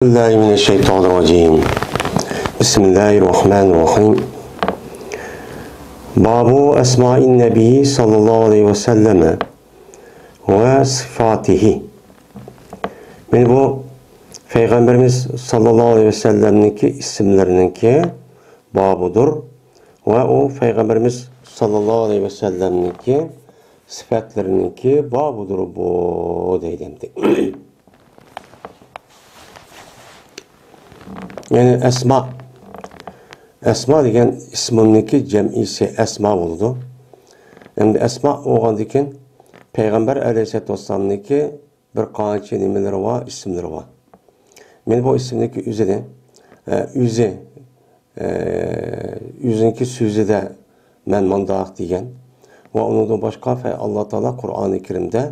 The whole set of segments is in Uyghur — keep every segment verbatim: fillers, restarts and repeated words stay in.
بالله من الشيطان الرجيم. بسم الله الرحمن الرحيم. باب أسماء النبي صلى الله عليه وسلم وصفاته. مانا بۇ پەيغەمبىرىمىز ساللاللاھۇ ئەلەيھى ۋەسەللەمنىڭكى ئىسىملىرىنىڭكى بابىدۇر ۋە ئۇ پەيغەمبىرىمىز ساللاللاھۇ ئەلەيھى ۋەسەللەمنىڭكى سۈپەتلىرىنىڭكى بابىدۇر بۇ دەيدۇ ئەمدى. يەنى ئەسما. ئەسما دېگەن ئىسمىنىڭكى جەمئىسى ئەسما بولىدۇ. ئەمدى ئەسما بولغاندىكىن پەيغەمبەر ئەلەيھىسسالاتۇ ۋەسسالامنىڭكى بىر قانچە نېمىلىرى بار، ئىسىملىرى بار. مانا بۇ ئىسىمنىڭكى ئۆزىنى، ئە، ئۆزى، ئە، ئۆزىنىڭكى سۆزىدە مەن مۇنداق دېگەن. ۋە ئۇنىڭدىن باشقا پەي-، ئاللا تائالا قۇرئانى كەرىمدە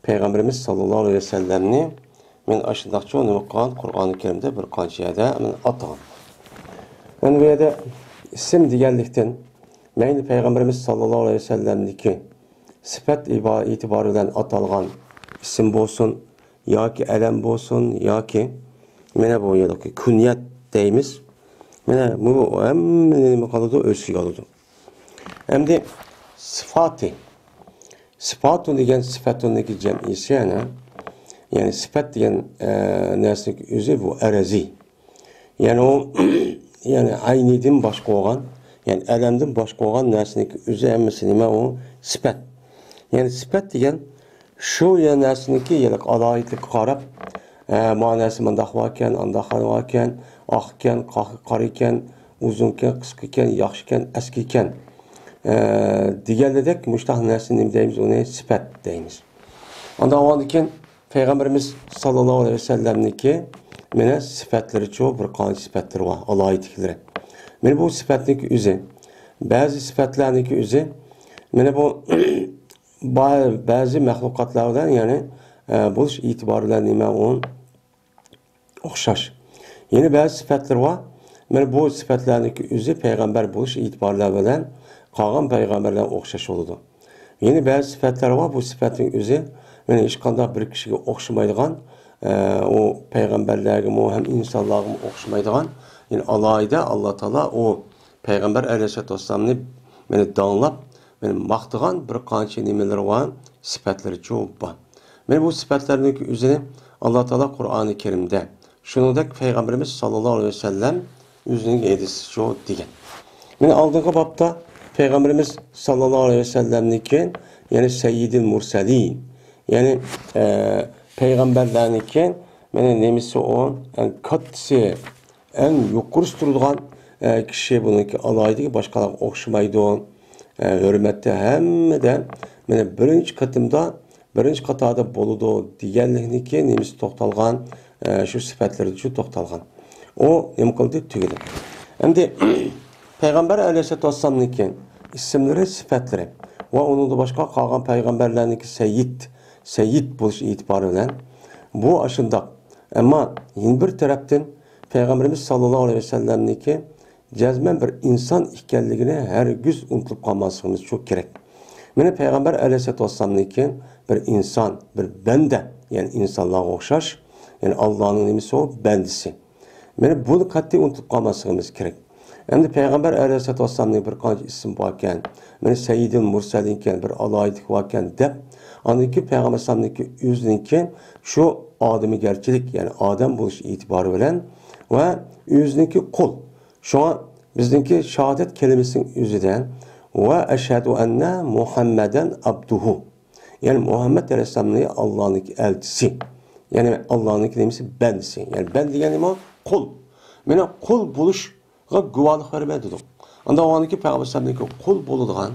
پەيغەمبىرىمىز ساللاللاھۇ ئەلەيھى ۋەسەللەمنى مانا ئاشۇنداقچۇ نېمە قىلغان، قۇرئانى كەرىمدە بىر قانچە يەردە مانا ئاتىغان. مانا بۇ يەردە ئىسىم دېگەنلىكتىن مەيلى پەيغەمبىرىمىز ساللاللاھۇ ئەلەيھى ۋەسەللەمنىڭكى سۈپەت ئىبا-، ئېتىبارى بىلەن ئاتالغان ئىسىم بولسۇن، ياكى ئەلەم بولسۇن، ياكى مانا بۇ يەردىكى كۇنيەت دەيمىز. مانا بۇ ھەممە نېمە قىلىدۇ، ئۆز ئىچىگە ئالىدۇ. ئەمدى سىفاتى. سىفاتۇ دېگەن سىفەتۇنىڭكى جەمئىسى يەنە. يەنى سىفەت دېگەن، ئە، نەرسىنىڭكى ئۆزى بۇ ئەرەزى. يەنى ئۇ، يەنى ئەينىدىن باشقا بولغان، يەنى ئەلەمدىن باشقا بولغان نەرسىنىڭكى ئۆزى ھەممىسى نېمە ئۇ؟ سۈپەت. يەنى سۈپەت دېگەن شۇ يەنى نەرسىنىڭكى يەنى ئالاھىدىلىكىگە قاراپ، ئە، ما نەرسە مۇنداق باركەن، ئانداق باركەن، ئاقكەن، قا-، قارىكەن، ئۇزۇنكەن، قىسقىكەن، ياخشىكەن، ئەسكىكەن، ئە، دېگەنلىدەك مۇشۇنداق نەرسىنى نېمە دەيمىز؟ ئۇنى سۈپەت دەيمىز. ئاندىن ئاندىن كېيىن پەيغەمبىرىمىز ساللاللاھۇ ئەلەيھى ۋەسەللەمنىڭكى مانا سۈپەتلىرىچۇ، بىر قانچە سۈپەتلىرى بار، ئالاھىدىلىكلىرى. مانا بۇ سۈپەتنىڭكى ئۆزى، بەزى سۈپەتلەرنىڭكى ئۆزى، مانا بۇ با-، بەزى مەخلۇقاتلار بىلەن، يەنى، ئە، بولۇش ئېتىبارى بىلەن نېمە ئۇ؟ ئوخشاش. يەنە بەزى سۈپەتلىرى بار. مانا بۇ سۈپەتلەرنىڭكى ئۆزى پەيغەمبەر بولۇش ئېتىبارى بىلەن قالغان پەيغەمبەرلەرگە ئوخشاش بولىدۇ. يەنە بەزى سۈپەتلەر بار، بۇ سۈپەتنىڭ ئۆزى، يەنى ھېچقانداق بىر كىشىگە ئوخشىمايدىغان، ئە، ئۇ پەيغەمبەرلەرگىمۇ ھەم ئىنسانلارغىمۇ ئوخشىمايدىغان، يەنى ئالاھىدە ئاللا تائالا ئۇ پەيغەمبەر ئەلەيھىسسالاتۇ ۋەسسالامنى، مانا، داڭلاپ، مانا، ماختىغان بىر قانچە نېمىلىرى بار، سۈپەتلىرىچۇ بار. مانا بۇ سۈپەتلەرنىڭكى ئۆزىنى ئاللا تائالا قۇرئانى كەرىمدە، شۇنىڭدەك پەيغەمبىرىمىز ساللاللاھۇ ئەلەيھى ۋەسەللەم ئۆزىنىڭ ھەدىسىچۇ دېگەن. مانا ئالدىنقى بابتا پەيغەمبىرىمىز ساللاللاھۇ ئەلەيھى ۋەسەللەمنىڭكى، يەنى سەييىدىل مۇرسەلىن، يەنى، ئە، پەيغەمبەرلەرنىڭكى، مانا نېمىسى ئۇ، ئەڭ كاتتىسى، ئەڭ يۇقىرىسى تۇرىدىغان، ئە، كىشى، بۇنىڭكى ئالاھىدىلىكى باشقىلارغا ئوخشىمايدۇ. ئە، ھۆرمەتتە ھەممىدە، مانا، بىرىنچى قېتىمدا، بىرىنچى قاتاردا بولىدۇ دېگەنلىكنىڭكى نېمىسى توختالغان، ئە، شۇ سۈپەتلىرىدە شۇ توختالغان. ئۇ نېمە قىلدى؟ تۈگىدى. ئەمدى پەيغەمبەر ئەلەيھىسسالاتۇ ۋەسسالامنىڭكى ئىسىملىرى، سۈپەتلىرى ۋە ئۇنىڭدىن باشقا قالغان پەيغەمبەرلەرنىڭكى سەييىد، سەييىد بولۇش ئېتىبارى بىلەن بۇ ئاشۇنداق. ئەمما يەنە بىر تەرەپتىن پەيغەمبىرىمىز ساللاللاھۇ ئەلەيھى ۋەسەللەمنىڭكى جەزمەن بىر ئىنسان ئىكەنلىكىنى ھەرگىز ئۇنتۇلۇپ قالماسلىقىمىز شۇ كېرەك. مانا پەيغەمبەر ئەلەيھىسسالاتۇ ۋەسسالامنىڭكى بىر ئىنسان، بىر بەندە، يەنى ئىنسانلارغا ئوخشاش، يەنى ئاللانىڭ نېمىسى ئۇ؟ بەندىسى. مانا بۇنى قەتئىي ئۇنتۇلۇپ قالماسلىقىمىز كېرەك. ئەمدى پەيغەمبەر ئەلەيھىسسالاتۇ ۋەسسالامنىڭ بىر قانچە ئىسمى باركەن، مانا سەييىدىل مۇرسەلىنكەن، بىر ئالاھىدىلىكى باركەن دەپ، ئاندىن كېيىن پەيغەمبەر ئەلەيھىسسالامنىڭكى ئۆزىنىڭكى شۇ ئادىمىگەرچىلىك، يەنى ئادەم بولۇش ئېتىبارى بىلەن ۋە ئۆزىنىڭكى قۇل. شۇڭا بىزنىڭكى شاھادەت كەلىمىسىنىڭ ئۆزىدە ۋە ئەشھەدۇ ئەننە مۇھەممەدەن ئابدۇھۇ. يەنى مۇھەممەد ئەلەيھىسسالامنى ئاللانىڭكى ئەلچىسى. يەنى ئاللانىڭكى نېمىسى؟ بەندىسى. يەنى بەندە دېگەن نېمە؟ قۇل. مانا قۇل بولۇشقا گۇۋاھلىق بەرمە دېدۇق. ئاندىن ئاندىن كېيىن پەيغەمبەر ئەلەيھىسسالامنىڭكى قۇل بولىدىغان،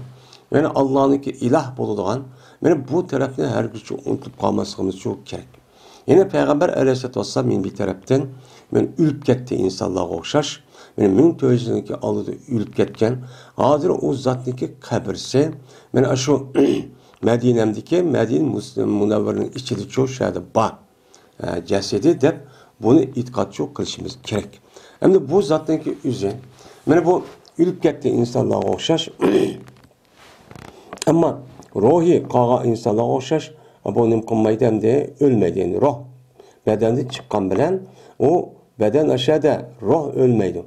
يەنى ئاللانىڭكى ئىلاھ بولىدىغان، مانا بۇ تەرەپنى ھەرگىزچە ئۇنتۇلۇپ قالماسلىقىمىز شۇ كېرەك. يەنە پەيغەمبەر ئەلەيھىسسالاتۇ ۋەسسالام مەنبە تەرەپتىن مەن ئۆلۈپ كەتتى ئىنسانلارغا ئوخشاش. مەن مىڭ تۆت يۈز يىلدىن ئالدىدا ئۆلۈپ كەتكەن. ھازىر ئۇ زاتنىڭكى قەبرىسى، مانا شۇ مەدىنەمدىكى مەدىنە مۇس-، مۇنەۋۋەرىنىڭ ئىچىدىچۇ، شۇ يەردە بار، ئە، جەسىدى دەپ بۇنى ئېتىقادچۇ قىلىشىمىز كېرەك. ئەمدى بۇ زاتنىڭكى ئۆزى، مانا بۇ ئۆلۈپ كەتتى ئىنسانلارغا ئوخشاش. ئەمما روھى قالغان ئىنسانلارغا ئوخشاش، بۇ نېمە قىلمايدۇ ئەمدى؟ ئۆلمەيدۇ، يەنى روھ. بەدەندىن چىققان بىلەن ئۇ بەدەن ئاشەدە، روھ ئۆلمەيدۇ.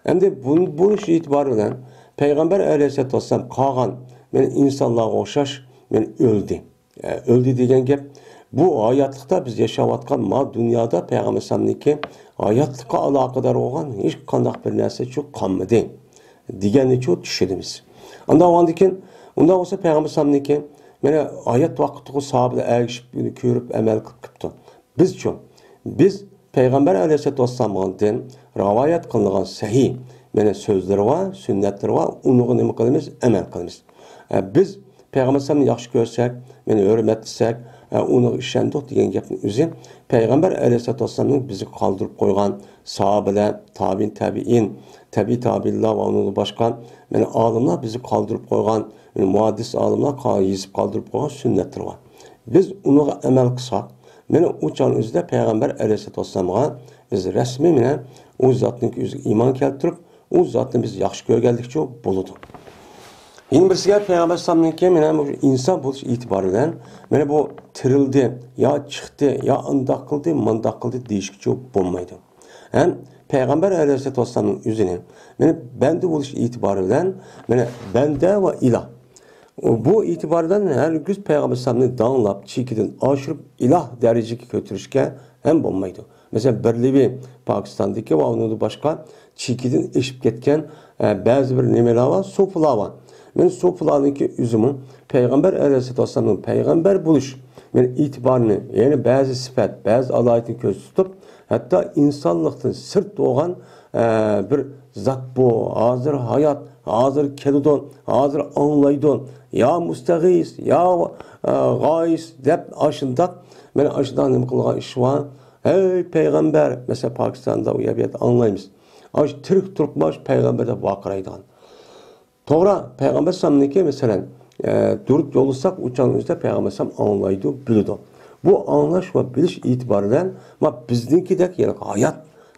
ئەمدى بۇ بولۇش ئېتىبارى بىلەن پەيغەمبەر ئەلەيھىسسالاتۇ ۋەسسالام قالغان، مەن ئىنسانلارغا ئوخشاش، مەن ئۆلدى. ئە، ئۆلدى دېگەن گەپ، بۇ ھاياتلىقتا بىز ياشاۋاتقان ما دۇنيادا پەيغەمبەر ئەلەيھىسسالامنىڭكى ھاياتلىققا ئالاقىدار بولغان ھېچقانداق بىر نەرسە چۇ قالمىدى دېگەننى چۇ چۈشىنىمىز. ئانداق بولغاندىكىن، ئۇنداق بولسا پەيغەمبەر ئەلەيھىسسالامنىڭكى مانا ھايات ۋاقتىغا ساھابىلەر ئەگىشىپ كۆرۈپ ئەمەل قىلىپ كېلىپتۇ. بىزچۇ؟ بىز پەيغەمبەر ئەلەيھىسسالاتۇ ۋەسسالامدىن رىۋايەت قىلىنغان سەھىھ، مانا سۆزلىرى بار، سۈننەتلىرى بار، ئۇنىڭغا نېمە قىلىمىز؟ ئەمەل قىلىمىز. ئە، بىز پەيغەمبەر ئەلەيھىسسالامنى ياخشى كۆرسەك، مانا ھۆرمەتلىسەك، ئە، ئۇنىڭغا ئىشەندۇق دېگەن گەپنىڭ ئۆزى پەيغەمبەر ئەلەيھىسسالاتۇ ۋەسسالامنىڭ بىزگە قالدۇرۇپ قويغان ساھابىلەر، تابىئىن تەبىئىن، تەبىئىي تابىئىنلار ۋە ئۇنىڭدىن باشقا، مانا ئالىملار بىزگە قالدۇرۇپ قويغان، مانا مۇھەددىس ئالىملار قا-، يېزىپ قالدۇرۇپ قويغان سۈننەتلىرى بار. بىز ئۇنىڭغا ئەمەل قىلساق، مانا ئۇ چاغنىڭ ئۆزىدە پەيغەمبەر ئەلەيھىسسالاتۇ ۋەسسالامغا بىز رەسمىي مانا ئۇ زاتنىڭكى ئۆزىگە ئىمان كەلتۈرۈپ، ئۇ زاتنى بىز ياخشى كۆرگەنلىكچۇ بولىدۇ. يەنە بىرسىگە پەيغەمبەر ئەلەيھىسسالامنىڭكى مانا بۇ ئىنسان بولۇش ئېتىبارى بىلەن مانا بۇ تىرىلدى، يا چىقتى، يا ئانداق قىلدى، مانداق قىلدى دېيىشكىچۇ بولمايدۇ. ھەم پەيغەمبەر ئەلەيھىسسالاتۇ ۋەسسالامنىڭ ئۆزىنى مانا بەندە بولۇش ئېتىبارى بىلەن مانا بەندە ۋە ئىلاھ. بۇ ئېتىبار بىلەن ھەرگىز پەيغەمبەر ئەلەيھىسسالامنى داڭلاپ، چېكىدىن ئاشۇرۇپ، ئىلاھ دەرىجىگە كۆتۈرۈشكە ھەم بولمايدۇ. مەسىلەن، بىر لېۋى پاكىستاندىكى ۋە ئۇنىڭدىن باشقا چېكىدىن ئېشىپ كەتكەن، ئە، بەزى بىر نېمىلەر بار، سوپىلار بار. مانا سوپىلارنىڭكى ئۆزىمۇ پەيغەمبەر ئەلەيھىسسالاتۇ ۋەسسالامنىڭ پەيغەمبەر بولۇش، مانا ئېتىبارىنى، يەنى بەزى سۈپەت، بەزى ئالاھىدىلىكنى كۆزدە تۇتۇپ، ھەتتا ئىنسانلىقتىن سىرت بولغان، ئە، بىر زات بۇ، ھازىر ھايات، ھازىر كېلىدۇ، ھازىر ئاڭلايدۇ، يا مۇستەغىس، يا، ئە، غايىس دەپ ئاشۇنداق، مانا ئاشۇنداق نېمە قىلغان ئىش بار. ھەي پەيغەمبەر، مەسىلەن، پاكىستاندا ئۇ يەر بۇ يەردە ئاڭلايمىز. ئاشۇ تىرىك تۇرۇپمۇ ئاشۇ پەيغەمبەر دەپ ۋارقىرايدىغان. توغرا، پەيغەمبەر ئەلەيھىسسالامنىڭكى، مەسىلەن، ئە، دۇرۇت يوللىساق، ئۇ چاغنىڭ ئۆزىدە پەيغەمبەر ئەلەيھىسسالام ئاڭلايدۇ، بىلىدۇ. بۇ ئاڭلاش ۋە بىلىش ئېتىبارى بىلەن، ما بىزنىڭكىدەك، يەنى ھايات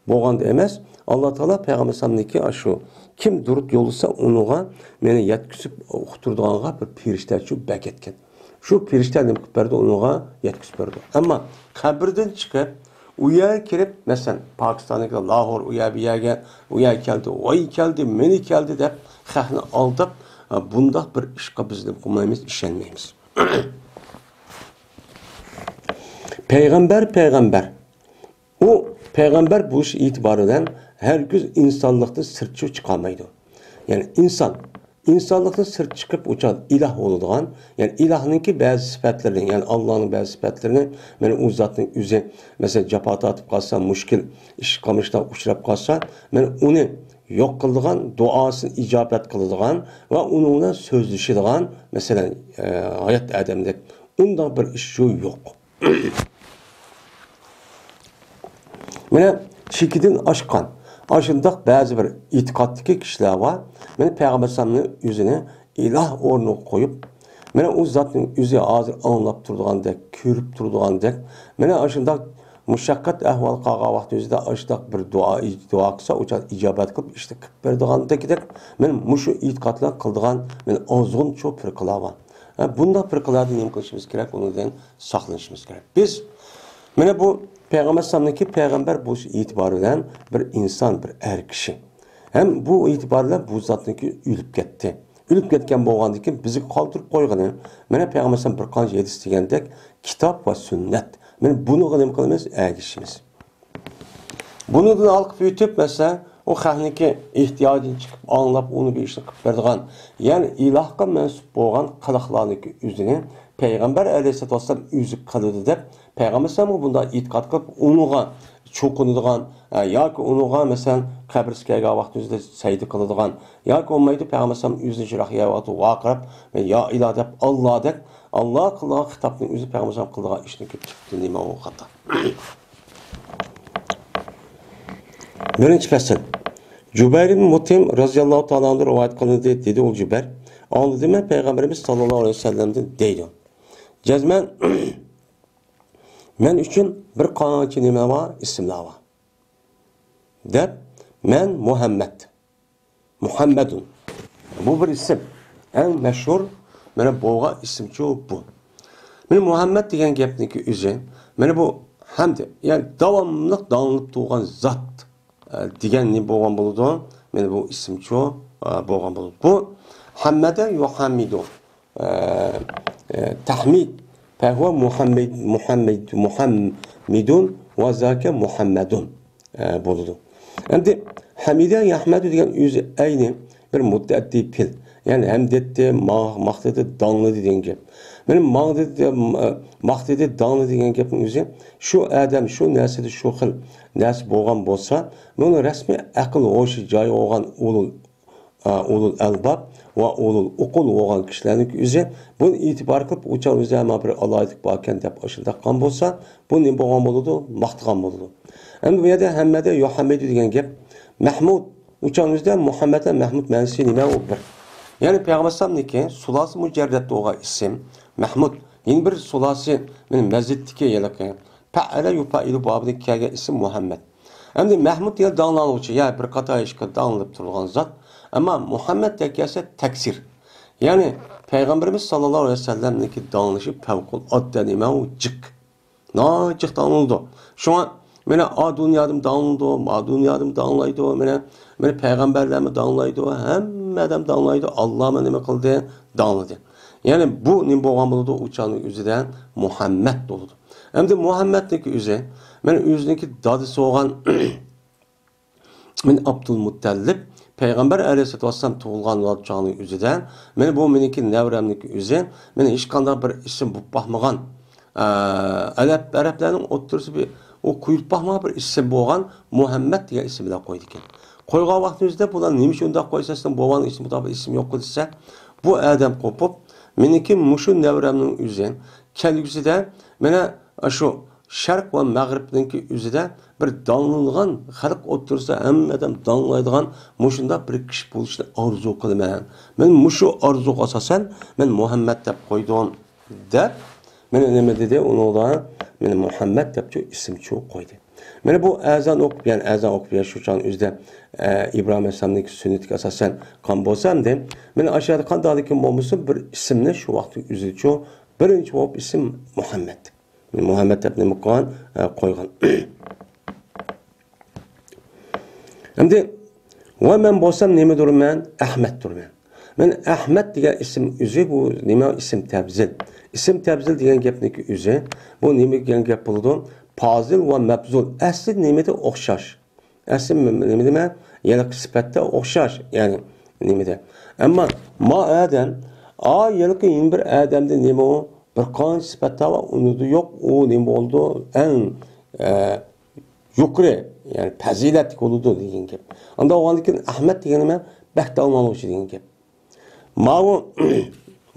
بولغاندا ئەمەس، ئاللا تائالا پەيغەمبەر ئەلەيھىسسالامنىڭكى ئاشۇ كىم دۇرۇت يوللىسا، ئۇنىڭغا مېنى يەتكۈزۈپ ئۇقتۇرىدىغانغا بىر پېرىشتە شۇ بەركەتكەن. شۇ پېرىشتە نېمە قىلىپ بەردى؟ ئۇنىڭغا يەتكۈزۈپ بەردى. ئەمما قەبرىدىن چىقىپ، ئۇ يەرگە كىرىپ، مەسىلەن، پاكىستاندىكى لاھور، ئۇ يەر، بۇ يەرگە، ئۇ يەر كەلدى، ۋاي كەلدى، مېنى كەلدى دەپ خەقنى ئالداپ، بۇنداق بىر ئىشقا بىز نېمە قىلمايمىز، ئىشەنمەيمىز. پەيغەمبەر، پەيغەمبەر. ئۇ پەيغەمبەر بولۇش ئېتىبارى بىلەن ھەرگىز ئىنسانلىقتىن سىرتچە چىقالمايدۇ. يەنى ئىنسان، ئىنسانلىقتىن سىرت چىقىپ ئۇ چاغدا ئىلاھ بولىدىغان، يەنى ئىلاھنىڭكى بەزى سۈپەتلىرىنى، يەنى ئاللانىڭ بەزى سۈپەتلىرىنى، مانا ئۇ زاتنىڭ ئۆزى، مەسىلەن، جاپا تارتىپ قالسا، مۈشكۈل ئىشقا مۇشۇنداق ئۇچراپ قالسا، مانا ئۇنى يوق قىلىدىغان، دۇئاسىنى ئىجابەت قىلىدىغان ۋە ئۇنىڭ بىلەن سۆزلىشىدىغان، مەسىلەن، ئە، ھايات ئادەمدەك ئۇنداق بىر ئىش شۇ يوق. مانا چېكىدىن ئاشقان، ئاشۇنداق بەزى بىر ئېتىقادتىكى كىشىلەر بار. مانا پەيغەمبەر ئەلەيھىسسالامنى ئۆزىنى ئىلاھ ئورنىغا قويۇپ، مانا ئۇ زاتنىڭ ئۆزى ھازىر ئاڭلاپ تۇرىدىغاندەك، كۆرۈپ تۇرىدىغاندەك، مانا ئاشۇنداق مۇشەققەت ئەھۋال قالغان ۋاقتىمىزدا ئاشۇنداق بىر دۇئا، دۇئا قىلسا، ئۇ چاغ ئىجابەت قىلىپ ئىشنى قىلىپ بېرىدىغاندەكدەك، مانا مۇشۇ ئېتىقادلار قىلىدىغان، مانا ئازغۇنچۇ پىرقىلار بار. ھە، بۇنداق پىرقىلاردىن نېمە قىلىشىمىز كېرەك؟ ئۇنىڭدىن ساقلىنىشىمىز كېرەك. بىز، مانا بۇ پەيغەمبەر ئەلەيھىسسالامنىڭكى پەيغەمبەر بولۇش ئېتىبارى بىلەن بىر ئىنسان، بىر ئەر كىشى. ھەم بۇ ئېتىبار بىلەن بۇ زاتنىڭكى ئۆلۈپ كەتتى. ئۆلۈپ كەتكەن بولغاندىن كېيىن بىزگە قالدۇرۇپ قويغىنى، مانا پەيغەمبەر ئەلەيھىسسالام بىر قانچە ھەدىس دېگەندەك، كىتاب ۋە سۈننەت. مانا بۇنىڭغا نېمە قىلىمىز؟ ئەگىشىمىز. بۇنىڭدىن ھالقىپ ئۆتۈپ، مەسىلەن، ئۇ خەقنىڭكى ئېھتىياجىدىن چىقىپ ئاڭلاپ، ئۇنى بىر ئىشنى قىلىپ بېرىدىغان، يەنى ئىلاھقا مەنسۇپ بولغان قىلىقلارنىڭكى ئۆزىنى پەيغەمبەر ئەلەيھىسسالاتۇ ۋەسسالام ئۆزى قىلىدۇ دەپ، پەيغەمبەر ئەلەيھىسسالامغا بۇنداق ئېتىقاد قىلىپ، ئۇنىڭغا چوقۇنىدىغان، ئە، ياكى ئۇنىڭغا، مەسىلەن، قەبرىسىگە كەلگەن ۋاقتىمىزدا سەجدە قىلىدىغان، ياكى بولمايدۇ، پەيغەمبەر ئەلەيھىسسالام ئۆزىنى شۇنداق يەر ۋاقتىدا ۋارقىراپ، يا ئىلاھ دەپ، ئاللا دەپ، ئاللا قىلغان خىتابنى ئۆزى پەيغەمبەر ئەلەيھىسسالام قىلىدىغان ئىشنى كۆپ چىقتى، نېمە ئۇ خاتا. بىرىنچى پەسىل. جۇبەير ئىبن مۇتئىم رەزىياللاھۇ تائالا ئەنھۇ رىۋايەت قىلىندى، دېدى ئۇ جۇبەير، ئاڭلىدىم مەن پەيغەمبىرىمىز ساللاللاھۇ ئەلەيھى ۋەسەللەمدىن دەيدۇ. جەزمەن مەن ئۈچۈن بىر قانچە نېمە بار، ئىسىملار بار. دەپ، مەن مۇھەممەد. مۇھەممەدۇن. بۇ بىر ئىسىم. ئەڭ مەشھۇر، مانا بولغان ئىسىمچۇ بۇ. مانا مۇھەممەد دېگەن گەپنىڭكى ئۆزى، مانا بۇ ھەمدە، يەنى داۋاملىق داڭلىنىپ تۇرغان زات، ئە، دېگەن نېمە بولغان بولىدۇ؟ مانا بۇ ئىسىمچۇ، ئە، بولغان بولىدۇ. بۇ ھەممەدە يۇھەممىدۇ، ئە، ئە، تەھمىد، فەھۇۋە مۇھەممىد، مۇھەممىد، مۇھەممىدۇن ۋە زاكە مۇھەممەدۇن. ئە، بولىدۇ. ئەمدى ھەمىدە يەھمەدۇ دېگەن ئۆزى ئەينى بىر مۇتەئەددى پېئىل. يەنى ھەمدەتتى، ما-، ماختىدى، داڭلىدى دېگەن گەپ. مانا ماڭدىدى، ماختىدى، داڭلىدى دېگەن گەپنىڭ ئۆزى شۇ ئادەم، شۇ نەرسىدە شۇ خىل نەرسە بولغان بولسا، بۇنىڭ رەسمىي ئەقىل ھوشى جايىغا بولغان ئۇلۇل ئە، ئۇلۇل ئەلباب ۋە ئۇلۇل ئۇقۇل بولغان كىشىلەرنىڭكى ئۆزى بۇنى ئېتىبار قىلىپ، ئۇچان ئۆزى ھەمە بىر ئالاھىدىلىك باركەن دەپ ئاشۇنداق قىلغان بولسا، بۇ نېمە بولغان بولىدۇ؟ ماختىغان بولىدۇ. ئەمدى بۇ يەردە ھەممەدە يۇھەممىدۇ دېگەن گەپ، مەھمۇد، ئۇچان ئۆزىدە مۇھەممەد ۋە مەھمۇد مەنىسى نېمە؟ ئۇ بىر. يەنى پەيغەمبەر ئەلەيھىسسالامنىڭكى سۇلاسى مۇجەررەتتە بولغان ئىسىم مەھمۇد، يەنە بىر سۇلاسى، مەن مەزىدتىكى ھېلىقى پەئەلە يۇپەئىلۇ بابىدا كەلگەن ئىسىم مۇھەممەد. ئەمدى مەھمۇد دېگەن داڭلانغۇچى، يا بىر قاتار ئىشقا داڭلىنىپ تۇرغان زات. ئەمما مۇھەممەد دەپ كەلسە تەكسىر. يەنى پەيغەمبىرىمىز ساللاللاھۇ ئەلەيھى ۋەسەللەمنىڭكى داڭلىشى پەۋقۇلئاددە نېمە ئۇ جىق. ناھايىتى جىق داڭلىنىدۇ. شۇڭا مانا ئا دۇنيادىمۇ داڭلىنىدۇ، ما دۇنيادىمۇ داڭلايدۇ. مانا، مانا پەيغەمبەرلەرمۇ داڭلايدۇ، ھەممە ئادەم داڭلايدۇ. ئاللامۇ نېمە قىلدى؟ داڭلىدى. يەنى بۇ نېمە بولغان بولىدۇ؟ ئۇچاننىڭ ئۆزىدە مۇھەممەد بولىدۇ. ئەمدى مۇھەممەدنىڭكى ئۆزى، مانا ئۆزىنىڭكى دادىسى بولغان مانا ئابدۇلمۇتتەلىپ پەيغەمبەر ئەلەيھىسسالاتۇ ۋەسسالام تۇغۇلغان ۋاقىت چاغنىڭ ئۆزىدە، مانا بۇ مېنىڭكى نەۋرەمنىڭكى ئۆزى، مانا ھېچقانداق بىر ئىسىم بولۇپ باقمىغان، ئە، ئەرەب، ئەرەبلەرنىڭ ئوتتۇرىسى بىر، ئۇ قويۇلۇپ باقمىغان بىر ئىسىم بولغان مۇھەممەد دېگەن ئىسىم بىلەن قويىدىكەن. قويغان ۋاقتىمىزدا بۇلار نېمە ئۈچۈن ئۇنداق قويسا، سىزنىڭ بولغان ئىسىم، بۇنداق بىر ئىسىم يوققۇ دېسە، بۇ ئادەم قوپۇپ، مېنىڭكى مۇشۇ نەۋرەمنىڭ ئۆزى كەلگۈسىدە مانا شۇ شەرق ۋە مەغرىبنىڭكى ئۆزىدە بىر داڭلىنىدىغان، خەلق ئوتتۇرىسىدا ھەممە ئادەم داڭلايدىغان مۇشۇنداق بىر كىشى بولۇشنى ئارزۇ قىلىمەن. مەن مۇشۇ ئارزۇغا ئاساسەن، مەن مۇھەممەد دەپ قويدۇم، دەپ، مانا نېمە دېدى؟ ئۇنىڭغا مانا مۇھەممەد دەپچۇ ئىسىمچۇ قويدى. مانا بۇ ئەزان ئوقۇپ، يەنى ئەزان ئوقۇپ، يا شۇ چاغنىڭ ئۆزىدە، ئە، ئىبراھىم ئەلەيھىسسالامنىڭكى سۈننىتىگە ئاساسەن قىلغان بولسا، ئەمدى مانا ئاشۇ يەردە قانداقلىكىن بولمىسۇن، بىر ئىسىمنى شۇ ۋاقىتنىڭ ئۆزىدىچۇ بىرىنچى بولۇپ ئىسىم مۇھەممەد. مۇھەممەد دەپ نېمە قىلغان؟ ئە، قويغان. ئەمدى ۋە مەن بولسام نېمىدۇرمەن؟ ئەھمەدتۇرمەن. مەن ئەھمەد دېگەن ئىسىم ئۆزى بۇ نېمە؟ ئىسىم تەپزىل. ئىسىم تەپزىل دېگەن گەپنىڭكى ئۆزى بۇ نېمە دېگەن گەپ بولىدۇ؟ پازىل ۋە مەپزۇل. ئەسلى نېمىدە ئوخشاش؟ ئەسلى نېمە، نېمە؟ ھېلىقى سۈپەتتە ئوخشاش، يەنى نېمىدە. ئەمما ما ئادەم، ئا ھېلىقى يەنە بىر ئادەمدە نېمە ئۇ؟ بىر قانچە سۈپەتلەر بار، ئۇنىڭدا يوق، ئۇ نېمە بولىدۇ؟ ئەڭ، ئە، يۇقىرى، يەنى پەزىلەتلىك بولىدۇ دېگەن گەپ. ئانداق بولغاندىن كېيىن ئەھمەد دېگەن نېمە؟ بەك داڭلانغۇچى دېگەن گەپ. ماۋۇ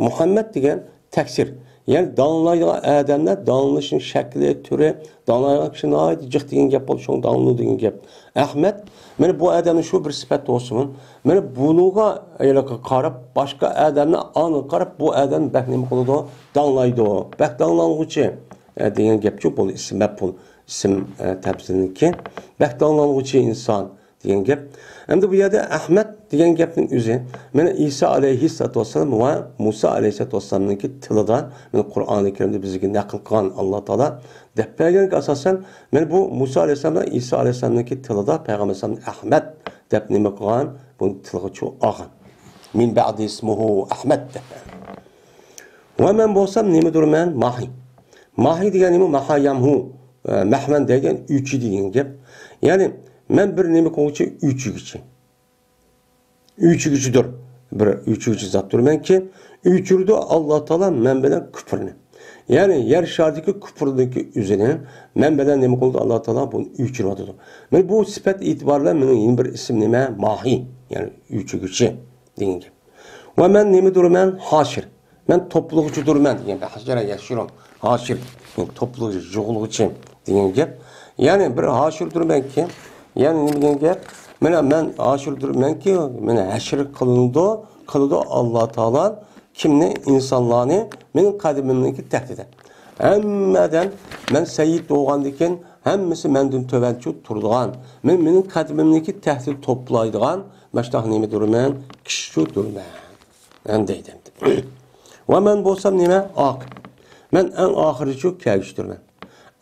مۇھەممەد دېگەن تەكسىر. يەنى داڭلايدىغان ئادەملەر، داڭلىنىشنىڭ شەكلى، تۈرى، داڭلايدىغان كىشى ناھايىتى جىق دېگەن گەپ بولدى، شۇڭا داڭلىنىدۇ دېگەن گەپ. ئەھمەد، مانا بۇ ئادەمنىڭ شۇ بىر سۈپەت بولسىمۇ، مانا بۇنىڭغا ھېلىقى قاراپ، باشقا ئادەمنى ئاڭا قاراپ، بۇ ئادەم بەك نېمە قىلىدۇ؟ داڭلايدۇ. بەك داڭلانغۇچى، ئە، دېگەن گەپچۇ، بۇ ئىسىم مەپئۇل، ئىسىم، ئە، تەپزىلنىڭكى. بەك داڭلانغۇچى ئىنسان دېگەن گەپ. ئەمدى بۇ يەردە ئەھمەد دېگەن گەپنىڭ ئۆزى، مانا ئىسا ئەلەيھىسسالاتۇ ۋەسسالام ۋە مۇسا ئەلەيھىسسالاتۇ ۋەسسالامنىڭكى تىلىدا، مانا قۇرئانى كەرىمدە بىزگە نەقىل قىلغان ئاللا تائالا دەپ بەرگەنگە ئاساسەن، مانا بۇ مۇسا ئەلەيھىسسالام بىلەن ئىسا ئەلەيھىسسالامنىڭكى تىلىدا پەيغەمبەر ئەلەيھىسسالامنى ئەھمەد دەپ نېمە قىلغان؟ بۇنى تىلغا چۇ-، ئالغان. مىن بەئدى ئىسمۇھۇ ئەھمەد دەپ. ۋە مەن بولسام نېمىدۇرمەن؟ ماھى. ماھى دېگەن نېمە؟ ماھا يەمھۇ. ئە، مەھمەن دېگەن ئۆچۈر دېگەن گەپ. يەنى مەن بىر نېمە قىلغۇچى؟ ئۆچۈرگۈچى. ئۆچۈرگۈچىدۇر. بىر ئۆچۈرگۈچى زاتتۇرمەنكى، ئۆچۈرىدۇ ئاللا تائالا مەن بىلەن كۇپۇرنى. يەنى يەر شارىدىكى كۇپۇرنىڭكى ئۆزىنى مەن بىلەن نېمە قىلىدۇ؟ ئاللا تائالا بۇنى ئۆچۈرۈۋاتىدۇ. مانا بۇ سۈپەت ئېتىبارى بىلەن مېنىڭ يەنە بىر ئىسىم نېمە؟ ماھى. يەنى ئۆچۈرگۈچى دېگەن گەپ. ۋە مەن نېمىدۇرمەن؟ ھاشىر. مەن توپلىغۇچىدۇرمەن دېگەن گەپ. ھاشىرە يەھشۇرۇ. ھاشىر. يەنى توپلىغۇچى، يىغىلغۇچى دېگەن گەپ. يەنى بىر ھاشىردۇرمەنكى، يەنى نېمە دېگەن گەپ؟ مانا مەن ھاشىردۇرمەنكى، مانا ھەشر قىلىنىدۇ، قىلىدۇ ئاللا تائالا كىمنى؟ ئىنسانلارنى مېنىڭ قەدىمىمنىڭكى تەھتىدە. ھەممە ئادەم مەن سەييىد بولغاندىن كېيىن ھەممىسى مەندىن تۆۋەنچۇ تۇرىدىغان، مەن مېنىڭ قەدىمىمنىڭكى تەھتىدە توپلايدىغان ماشۇنداق نېمىدۇرمەن؟ كىشىچۇدۇرمەن. ئەمدى دەيدۇ. ۋە مەن بولسام نېمە؟ ئاخىر. مەن ئەڭ ئاخىرىچۇ كەلگۈچىدۇرمەن.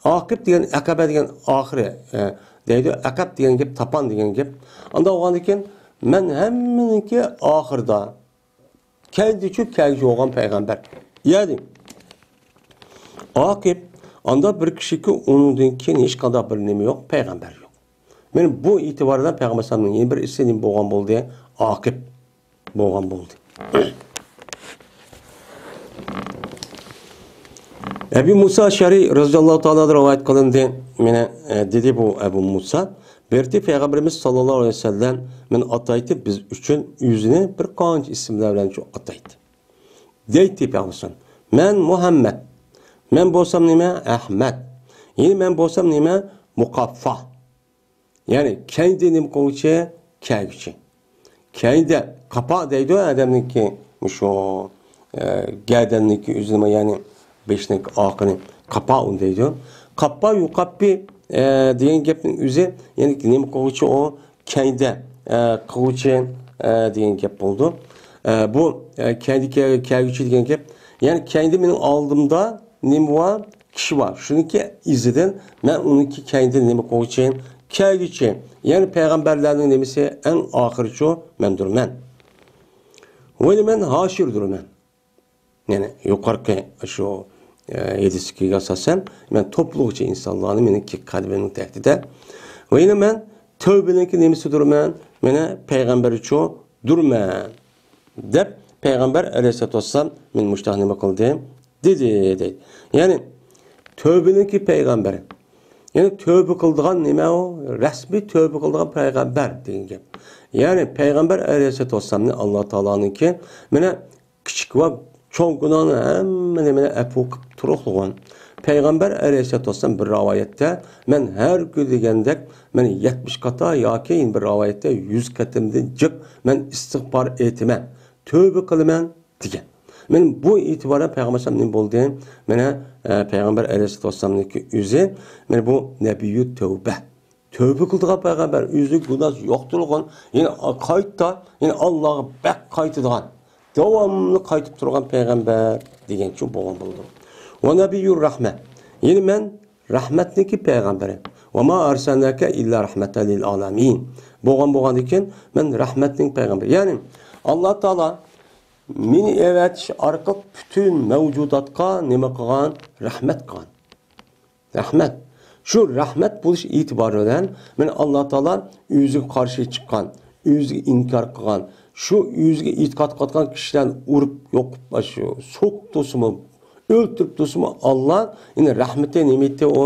ئاقىب دېگەن، ئەقەبە دېگەن ئاخىرى، ئە، دەيدۇ. ئەقەب دېگەن گەپ، تاپان دېگەن گەپ. ئانداق بولغاندىكىن، مەن ھەممىنىڭكى ئاخىرىدا. كەلگۈچى، كەلگۈچى بولغان پەيغەمبەر. يەنى، ئاقىب، ئاندا بىر كىشىكى ئۇنىڭدىن كېيىن ھېچقانداق بىر نېمە يوق، پەيغەمبەر يوق. مانا بۇ ئېتىبار بىلەن پەيغەمبەر ئەلەيھىسسالامنىڭ يەنە بىر ئىسمى نېمە بولغان بولدى؟ ئاقىب بولغان بولدى. ئەبۇ مۇسا ئەشئەرى رەزىياللاھۇ تائالا ئەنھۇ رىۋايەت قىلىندى. مانا، ئە، دېدى بۇ ئەبۇ مۇسا، بىر قېتى پەيغەمبىرىمىز ساللاللاھۇ ئەلەيھى ۋەسەللەم مانا ئاتايتتى، بىز ئۈچۈن ئۆزىنى بىر قانچە ئىسىملار بىلەن شۇ ئاتايتتى. دەيتتى پەيغەمبەر، مەن مۇھەممەد، مەن بولسام نېمە؟ ئەھمەد. يەنە مەن بولسام نېمە؟ مۇقاففا. يەنى كەينىدە نېمە قىلغۇچى؟ كەلگۈچى. كەينىدە قاپا دەيدۇ ئادەمنىڭكى، مۇشۇ، ئە، گەدەننىڭكى ئۆزىنى، يەنى بېشىنىڭكى ئارقىنى قاپا ئۇ دەيدۇ. قاپا يۇقاپپى، ئە، دېگەن گەپنىڭ ئۆزى، يەنى نېمە قىلغۇچى ئۇ؟ كەينىدە، ئە، قىلغۇچى، ئە، دېگەن گەپ بولىدۇ. ئە، بۇ، ئە، كەينىدە كەل-، كەلگۈچى دېگەن گەپ. يەنى كەينىدە مېنىڭ ئالدىمدا نېمە بار؟ كىشى بار. شۇنىڭكى ئىزىدىن مەن ئۇنىڭكى كەينىدىن نېمە قىلغۇچى؟ كەلگۈچى. يەنى پەيغەمبەرلەرنىڭ نېمىسى؟ ئەڭ ئاخىرىچۇ مەندۇرمەن. ۋەلى مەن ھاشىردۇرمەن. يەنى يۇقىرىقى شۇ، ئە، ھەدىسكە ئاساسەن، مەن توپلىغۇچى ئىنسانلارنى مېنىڭكى قەدىمىمنىڭ تەكتىدە. ۋە يەنە مەن تەۋبىنىڭكى نېمىسىدۇرمەن؟ مانا پەيغەمبەرچۇدۇرمەن، دەپ پەيغەمبەر ئەلەيھىسسالاتۇ ۋەسسالام مېنى مۇشۇنداق نېمە قىلدى؟ دېدى، دەيدۇ. يەنى تەۋبىنىڭكى پەيغەمبىرى. يەنى تەۋبە قىلىدىغان نېمە ئۇ؟ رەسمىي تەۋبە قىلىدىغان پەيغەمبەر دېگەن گەپ. يەنى پەيغەمبەر ئەلەيھىسسالاتۇ ۋەسسالامنى ئاللا تائالانىڭكى مانا كىچىك ۋە چوڭ گۇناھنى ھەممىنى مانا ئەپۇ قىلىپ تۇرۇقلىغان. پەيغەمبەر ئەلەيھىسسالاتۇ ۋەسسالام بىر رىۋايەتتە، مەن ھەر كۈن دېگەندەك، مەن يەتمىش قاتا ياكى بىر رىۋايەتتە يۈز قېتىمدىن جىق مەن ئىستىغپار ئېيتىمەن، تەۋبە قىلىمەن دېگەن. مانا بۇ ئېتىبارەن پەيغەمبەر ئەلەيھىسسالام نېمە بولدى؟ مانا، ئە، پەيغەمبەر ئەلەيھىسسالاتۇ ۋەسسالامنىڭكى ئۆزى، مانا بۇ نەبىييۇ تەۋبە. تەۋبە قىلىدىغان پەيغەمبەر، ئۆزىگە گۇناھى يوق تۇرغان، يەنى قايتا، يەنى ئاللاغا بەك قايتىدىغان، داۋاملىق قايتىپ تۇرغان پەيغەمبەر دېگەنچۇ بولغان بولىدۇ. ۋە نەبىييۇر رەھمە. يەنى مەن رەھمەتنىڭكى پەيغەمبىرى. ۋە ما ئەرسەلناكە ئىللا رەھمەتەن لىل ئالەمىن. بولغان بولغاندىن كېيىن مەن رەھمەتنىڭ پەيغەمبىرى. يەنى ئاللا تائالا مېنى ئەۋەتىش ئارقىلىق پۈتۈن مەۋجۇداتقا نېمە قىلغان؟ رەھمەت قىلغان. رەھمەت. شۇ رەھمەت بولۇش ئېتىبارى بىلەن مانا ئاللا تائالا ئۆزىگە قارشى چىققان، ئۆزىگە ئىنكار قىلغان، شۇ ئۆزىگە ئېتىقاد قىلىدىغان كىشىلەرنى ئۇرۇپ يوقىتىپ، شۇ سوقۇپ تۇرسىمۇ، ئۆلتۈرۈپ تۇرسىمۇ، ئاللا يەنى رەھمىتى نېمە ئېيتتى ئۇ؟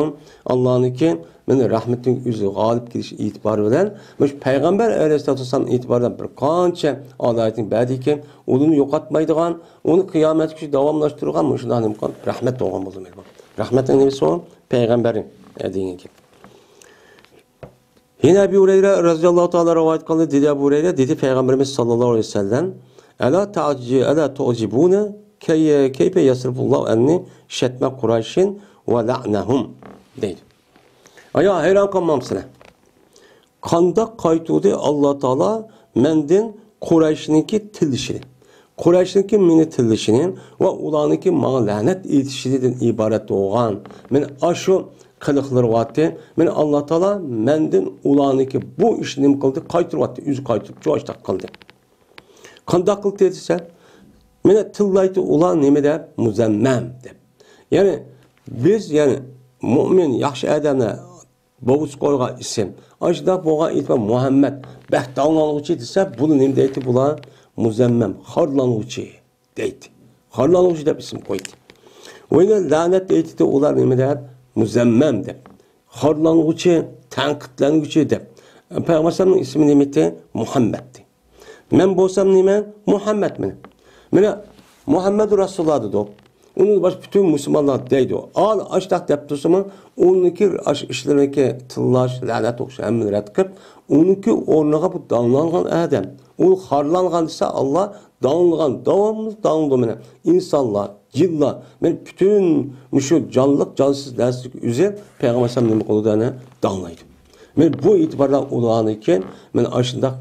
ئاللانىڭكى مانا رەھمىتىنىڭ ئۆزى غالىب كېلىش ئېتىبارى بىلەن، مۇشۇ پەيغەمبەر ئەلەيھىسسالاتۇ ۋەسسالام ئېتىبارى بىلەن بىر قانچە ئالايىتىنى بەردىكى، ئۇنى يوقاتمايدىغان، ئۇنى قىيامەتكىچە داۋاملاشتۇرغان مۇشۇنداق نېمە قىلغان؟ رەھمەت بولغان بولدى. رەھمەتنىڭ نېمىسى ئۇ؟ پەيغەمبەر، ئە، دېگەن گەپ. يەنە ئەبۇ ھۇرەيرە رەزىياللاھۇ تائالا رىۋايەت قىلدى، دېدى ئەبۇ ھۇرەيرە، دېدى پەيغەمبىرىمىز ساللاللاھۇ ئەلەيھى ۋەسەللەم، ئەلا تەئجى-، ئەلا تۇئجىبۇنى كەي-، كەيفە يەسرىفۇللاھۇ ئەننى شەتمە قۇرەيشىن ۋە لەئنەھۇم، دەيدۇ. ئايا، ھەيران قالمامسىلەر؟ قانداق قايتۇردى ئاللا تائالا مەندىن قۇرەيشنىڭكى تىللىشىنى؟ قۇرەيشنىڭكى مېنى تىللىشىنى ۋە ئۇلارنىڭكى ماڭا لەنەت ئېيتىشىدىن ئىبارەت بولغان مانا ئاشۇ قىلىقلىرى بارتى. مانا ئاللا تائالا مەندىن ئۇلارنىڭكى بۇ ئىشنى نېمە قىلدى؟ قايتۇرۇۋەتتى. ئۆزى قايتۇرۇپ جۇۋاشتاق قىلدى. قانداق قىلدى دېسە، مانا تىللايتتى ئۇلار نېمە دەپ؟ مۇزەممەم دەپ. يەنى بىز، يەنى مۇئمىن، ياخشى ئادەملەر بولغۇسى قويغان ئىسىم. ئاشۇنداق بولغان ئېتىبار مۇھەممەد، بەك داڭلانغۇچى دېسە، بۇنى نېمە دەيتتى بۇلار؟ مۇزەممەم، خارلانغۇچى دەيتتى. خارلانغۇچى دەپ ئىسىم قويدى. ئۇ يەنە لەنەت ئېيتتى ئۇلار نېمە دەپ؟ مۇزەممەم دەپ. خارلانغۇچى، تەنقىدلەنگۈچى دەپ. پەيغەمبەر ئەلەيھىسسالامنىڭ ئىسمى نېمە ئىدى؟ مۇھەممەد ئىدى. مەن بولسام نېمە؟ مۇھەممەدمەن. مانا مۇھەممەدۇ رەسۇلۇللا دېدۇق. ئۇنىڭدىن باشقا پۈتۈن مۇسۇلمانلار دەيدۇ. ئاشۇنداق دەپ تۇرسىمۇ، ئۇنىڭكى ئاشۇ ئىشلىرىنىڭكى تىللاش، لەنەت ئوقۇش ھەممىنى رەت قىلىپ، ئۇنىڭكى ئورنىغا بۇ داڭلانغان ئادەم. ئۇ خارلانغان دېسە، ئاللا داڭلىغان، داۋاملىق داڭلىدى مانا. ئىنسانلار، جىنلار، مانا پۈتۈن مۇشۇ جانلىق، جانسىز نەرسىلىك ئۆزى پەيغەمبەر ئەلەيھىسسالام نېمە قىلىدۇ؟ ئەنە داڭلايدۇ. مانا بۇ ئېتىباردا ئۇلارنىڭكى مانا ئاشۇنداق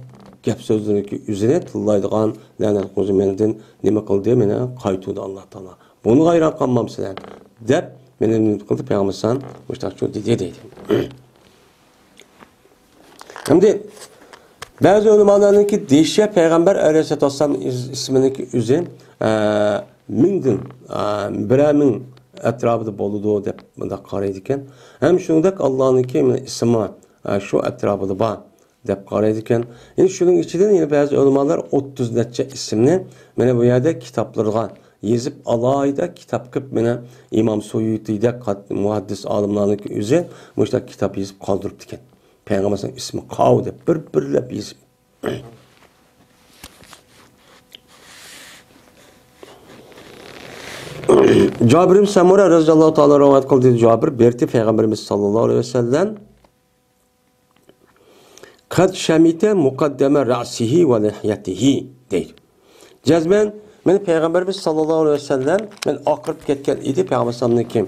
گەپ سۆزلىرىنىڭكى ئۆزىنى تىللايدىغان لەنەت قوزى مەندىن نېمە قىلدى؟ مانا قايتۇردى ئاللا تائالا. بۇنىڭغا ھەيران قالمامسىلەر؟ دەپ مېنى نېمە قىلدى، پەيغەمبەر ئەلەيھىسسالام مۇشۇنداق دېدى دەيدۇ. ئەمدى بەزى ئۆلىمالارنىڭكى دېيىشىچە، پەيغەمبەر ئەلەيھىسسالاتۇ ۋەسسالام ئىس-، ئىسمىنىڭكى ئۆزى، ئە، مىڭدىن، ئە، بىرەر مىڭ ئەتراپىدا بولىدۇ دەپ مۇنداق قارايدىكەن. ھەم شۇنىڭدەك ئاللانىڭكى ئىسمى، ئە، شۇ ئەتراپىدا بار دەپ قارايدىكەن. يەنە شۇنىڭ ئىچىدىن يەنە بەزى ئۆلىمالار ئوتتۇز نەچچە ئىسىمنى مانا بۇ يەردە كىتابلىرىغا يېزىپ، ئالاھىدە كىتاب قىلىپ، مانا ئىمام سۇيۇتىيدەك قات-، مۇھەددىس ئالىملارنىڭكى ئۆزى مۇشۇنداق كىتاب يېزىپ قالدۇرۇپتىكەن. پەيغەمبەرنىڭ ئىسمى قاۋۇ دەپ بىر-بىرلەپ يېزىپ. جابىر ئىبن سەمۇرە رەزىياللاھۇ تائالا رىۋايەت قىلدى. جابىر بېرىتى پەيغەمبىرىمىز ساللاللاھۇ ئەلەيھى ۋەسەللەم قەد شەمىتە مۇقەددەمە رەسىھى ۋە لىھيەتىھى دەيدۇ. جەزمەن، مەن پەيغەمبىرىمىز ساللاللاھۇ ئەلەيھى ۋەسەللەم، مەن ئاقىرىپ كەتكەن ئىدى پەيغەمبىرىمىزنىڭكى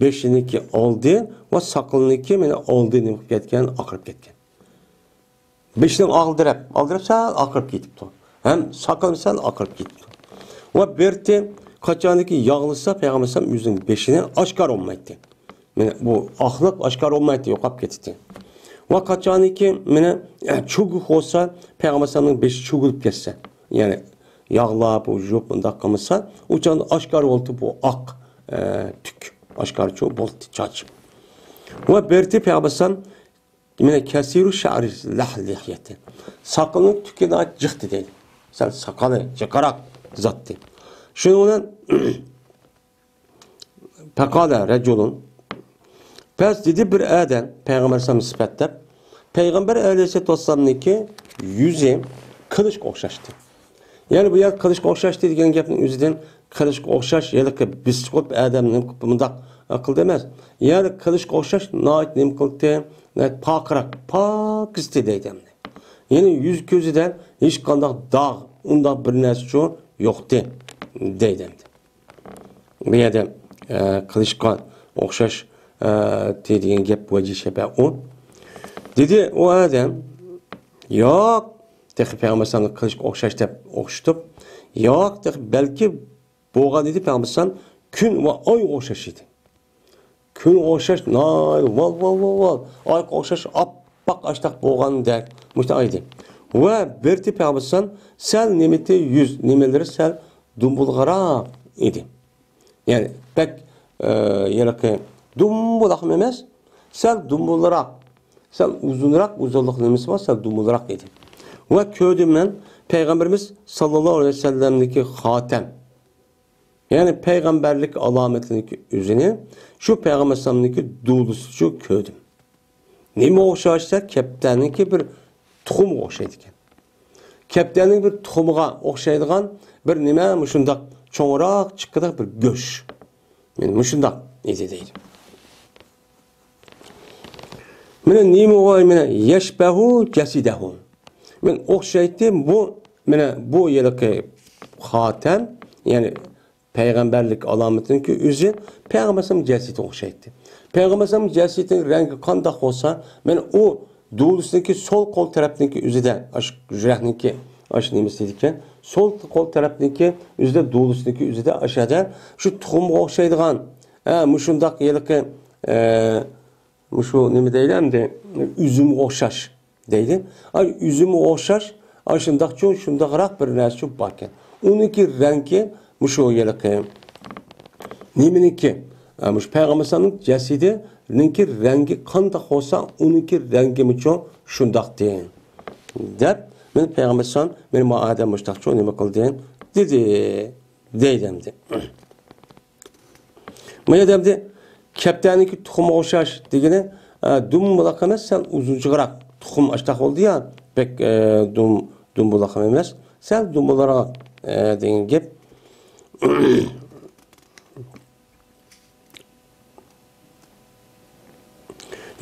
بېشىنىڭكى ئالدى ۋە ساقىلىنىڭكى مېنى ئالدى نېمە قىلىپ كەتكەن، ئاقىرىپ كەتكەن. بېشىنىڭ ئالدىراپ، ئالدىراپ سەل ئاقىرىپ كېتىپتۇ. ھەم ساقىلى سەل ئاقىرىپ كېتىپتۇ. ۋە بىرتى قاچانكى ياغلىسا پەيغەمبەر ئەلەيھىسسالام ئۆزىنىڭ بېشىنى ئاشكارا بولمايتتى. مانا بۇ ئاقلىق ئاشكارا بولمايتتى، يوقاپ كېتەتتى. ۋە قاچانكى مانا چۆگۈك بولسا پەيغەمبەر ئەلەيھىسسالامنىڭ بېشى چۆگۈلۈپ كەتسە، يەنى ياغلاپ، يۇيۇپ، مۇنداق قىلمىسا، ئۇ چاغدا ئاشكارا بولۇپتۇ بۇ ئاق، ئە، تۈك. ئاشكارا چۆ-، بولدى چاچ. ۋە بىرتى پەيغەمبەر ئەلەيھىسسالام مانا كەسىرۇ شەئرى لەھ لىھيەتى. ساقىلىنىڭ تۈكى ناھايىتى جىقتى دەيدۇ. سەل ساقىلى جىقراق زاتتى. شۇنىڭ بىلەن پەقالە رەجۇلۇن. پەس دېدى بىر ئادەم پەيغەمبەر ئەلەيھىسسالامنى سۈپەتلەپ، پەيغەمبەر ئەلەيھىسسالاتۇ ۋەسسالامنىڭكى يۈزى قىلىچقا ئوخشاشتى. يەنى بۇ يەر قىلىچقا ئوخشاشتى دېگەن گەپنىڭ ئۆزىدىن قىلىچقا ئوخشاش، ھېلىقى بىسقۇت ئادەم نېمە قىلىپ مۇنداق قىلدى ئەمەس. يەنى قىلىچقا ئوخشاش ناھايىتى نېمە قىلدى؟ ناھايىتى پاكراق، پاكىزتى دەيدۇ ئەمدى. يەنى يۈز كۆزىدە ھېچقانداق داغ، ئۇنداق بىر نەرسىچۇ يوقتى دەيدۇ ئەمدى. بۇ يەردە، ئە، قىلىچقا ئوخشاش، ئە، تى دېگەن گەپ ۋەجى شەبە ئۇ. دېدى ئۇ ئادەم، ياق، تېخى پەيغەمبەر ئەلەيھىسسالامنى قىلىچقا ئوخشاش دەپ ئوخشىتىپ، ياق، تېخى بەلكى بولغان ئىدى، پەيغەمبەر ئەلەيھىسسالام كۈن ۋە ئايغا ئوخشاش ئىدى. كۈنگە ئوخشاش ناھايىتى ۋال، ۋال، ۋال، ۋال، ئايغا ئوخشاش ئاپئاق ئاشتاق بولغاندەك مۇشۇنداق ئىدى. ۋە بىرتى پەيغەمبەر ئەلەيھىسسالام سەل نېمىتى يۈز، نېمىلىرى سەل دۇمبۇلغىراق ئىدى. يەنى بەك، ئە، ھېلىقى دۇمبۇلاقمۇ ئەمەس، سەل دۇمبۇلراق، سەل ئۇزۇنراق، ئۇزۇنلۇق نېمىسى بار، سەل دۇمبۇلراق ئىدى. ۋە كۆردۈم مەن پەيغەمبىرىمىز ساللاللاھۇ ئەلەيھى ۋەسەللەمنىڭكى خاتەم، يەنى پەيغەمبەرلىك ئالامىتىنىڭكى ئۆزىنى شۇ پەيغەمبەر ئەلەيھىسسالامنىڭكى دۇلىسىچۇ كۆردۈم. نېمە ئوخشاش دېسە، كەپتەرنىڭكى بىر تۇخۇمىغا ئوخشايدىكەن. كەپتەرنىڭ بىر تۇخۇمىغا ئوخشايدىغان بىر نېمە، مۇشۇنداق چوڭراق چىققىدەك بىر گۆش. مانا مۇشۇنداق ئىدى دەيدۇ. مانا نېمە ئۇ، مانا يەشبەھۇ جەسىدەھۇ. مانا ئوخشايتتى بۇ، مانا بۇ ھېلىقى خاتەم، يەنى پەيغەمبەرلىك ئالامىتىنىڭكى ئۆزى پەيغەمبەر ئەلەيھىسسالام جەسىتىگە ئوخشايتتى. پەيغەمبەر ئەلەيھىسسالام جەسىتىنىڭ رەڭگى قانداق بولسا، مانا ئۇ دۇلىسىنىڭكى سول قول تەرەپنىڭكى ئۆزىدە، ئاشۇ يۈرەكنىڭكى، ئاشۇ نېمىسى ئىدىكەن، سول قول تەرەپنىڭكى ئۆزىدە، دۇلىسىنىڭكى ئۆزىدە، ئاشۇ يەردە شۇ تۇخۇمغا ئوخشايدىغان، ھە، مۇشۇنداق ھېلىقى، ئە، مۇشۇ نېمە دەيلى ئەمدى، ئۈزۈمگە ئوخشاش دەيلى. ئاي، ئۈزۈمگە ئوخشاش، ئاي، شۇنداقچۇ، شۇنداقراق بىر نەرسىچۇ باركەن. ئۇنىڭكى رەڭگى مۇشۇ ھېلىقى نېمىنىڭكى، ئە، مۇشۇ پەيغەمبەر ئەلەيھىسسالامنىڭ جەسىدىنىڭكى رەڭگى قانداق بولسا، ئۇنىڭكى رەڭگىمۇچۇ شۇنداقتى، دەپ، مېنى پەيغەمبەر ئەلەيھىسسالام، مېنى ما ئادەم مۇشۇنداقچۇ نېمە قىلدى، دېدى، دەيدۇ ئەمدى. ما يەردە ئەمدى كەپتەرنىڭكى تۇخۇمىغا ئوخشاش دېگىنى، ئە، دۇمبۇلاق ئەمەس، سەل ئۇزۇنچىغىراق. تۇخۇم ئاشتاق بولدى يا، بەك، ئە، دۇم-، دۇمبۇلاق ئەمەس، سەل دۇمبۇلراق، ئە، دېگەن گەپ.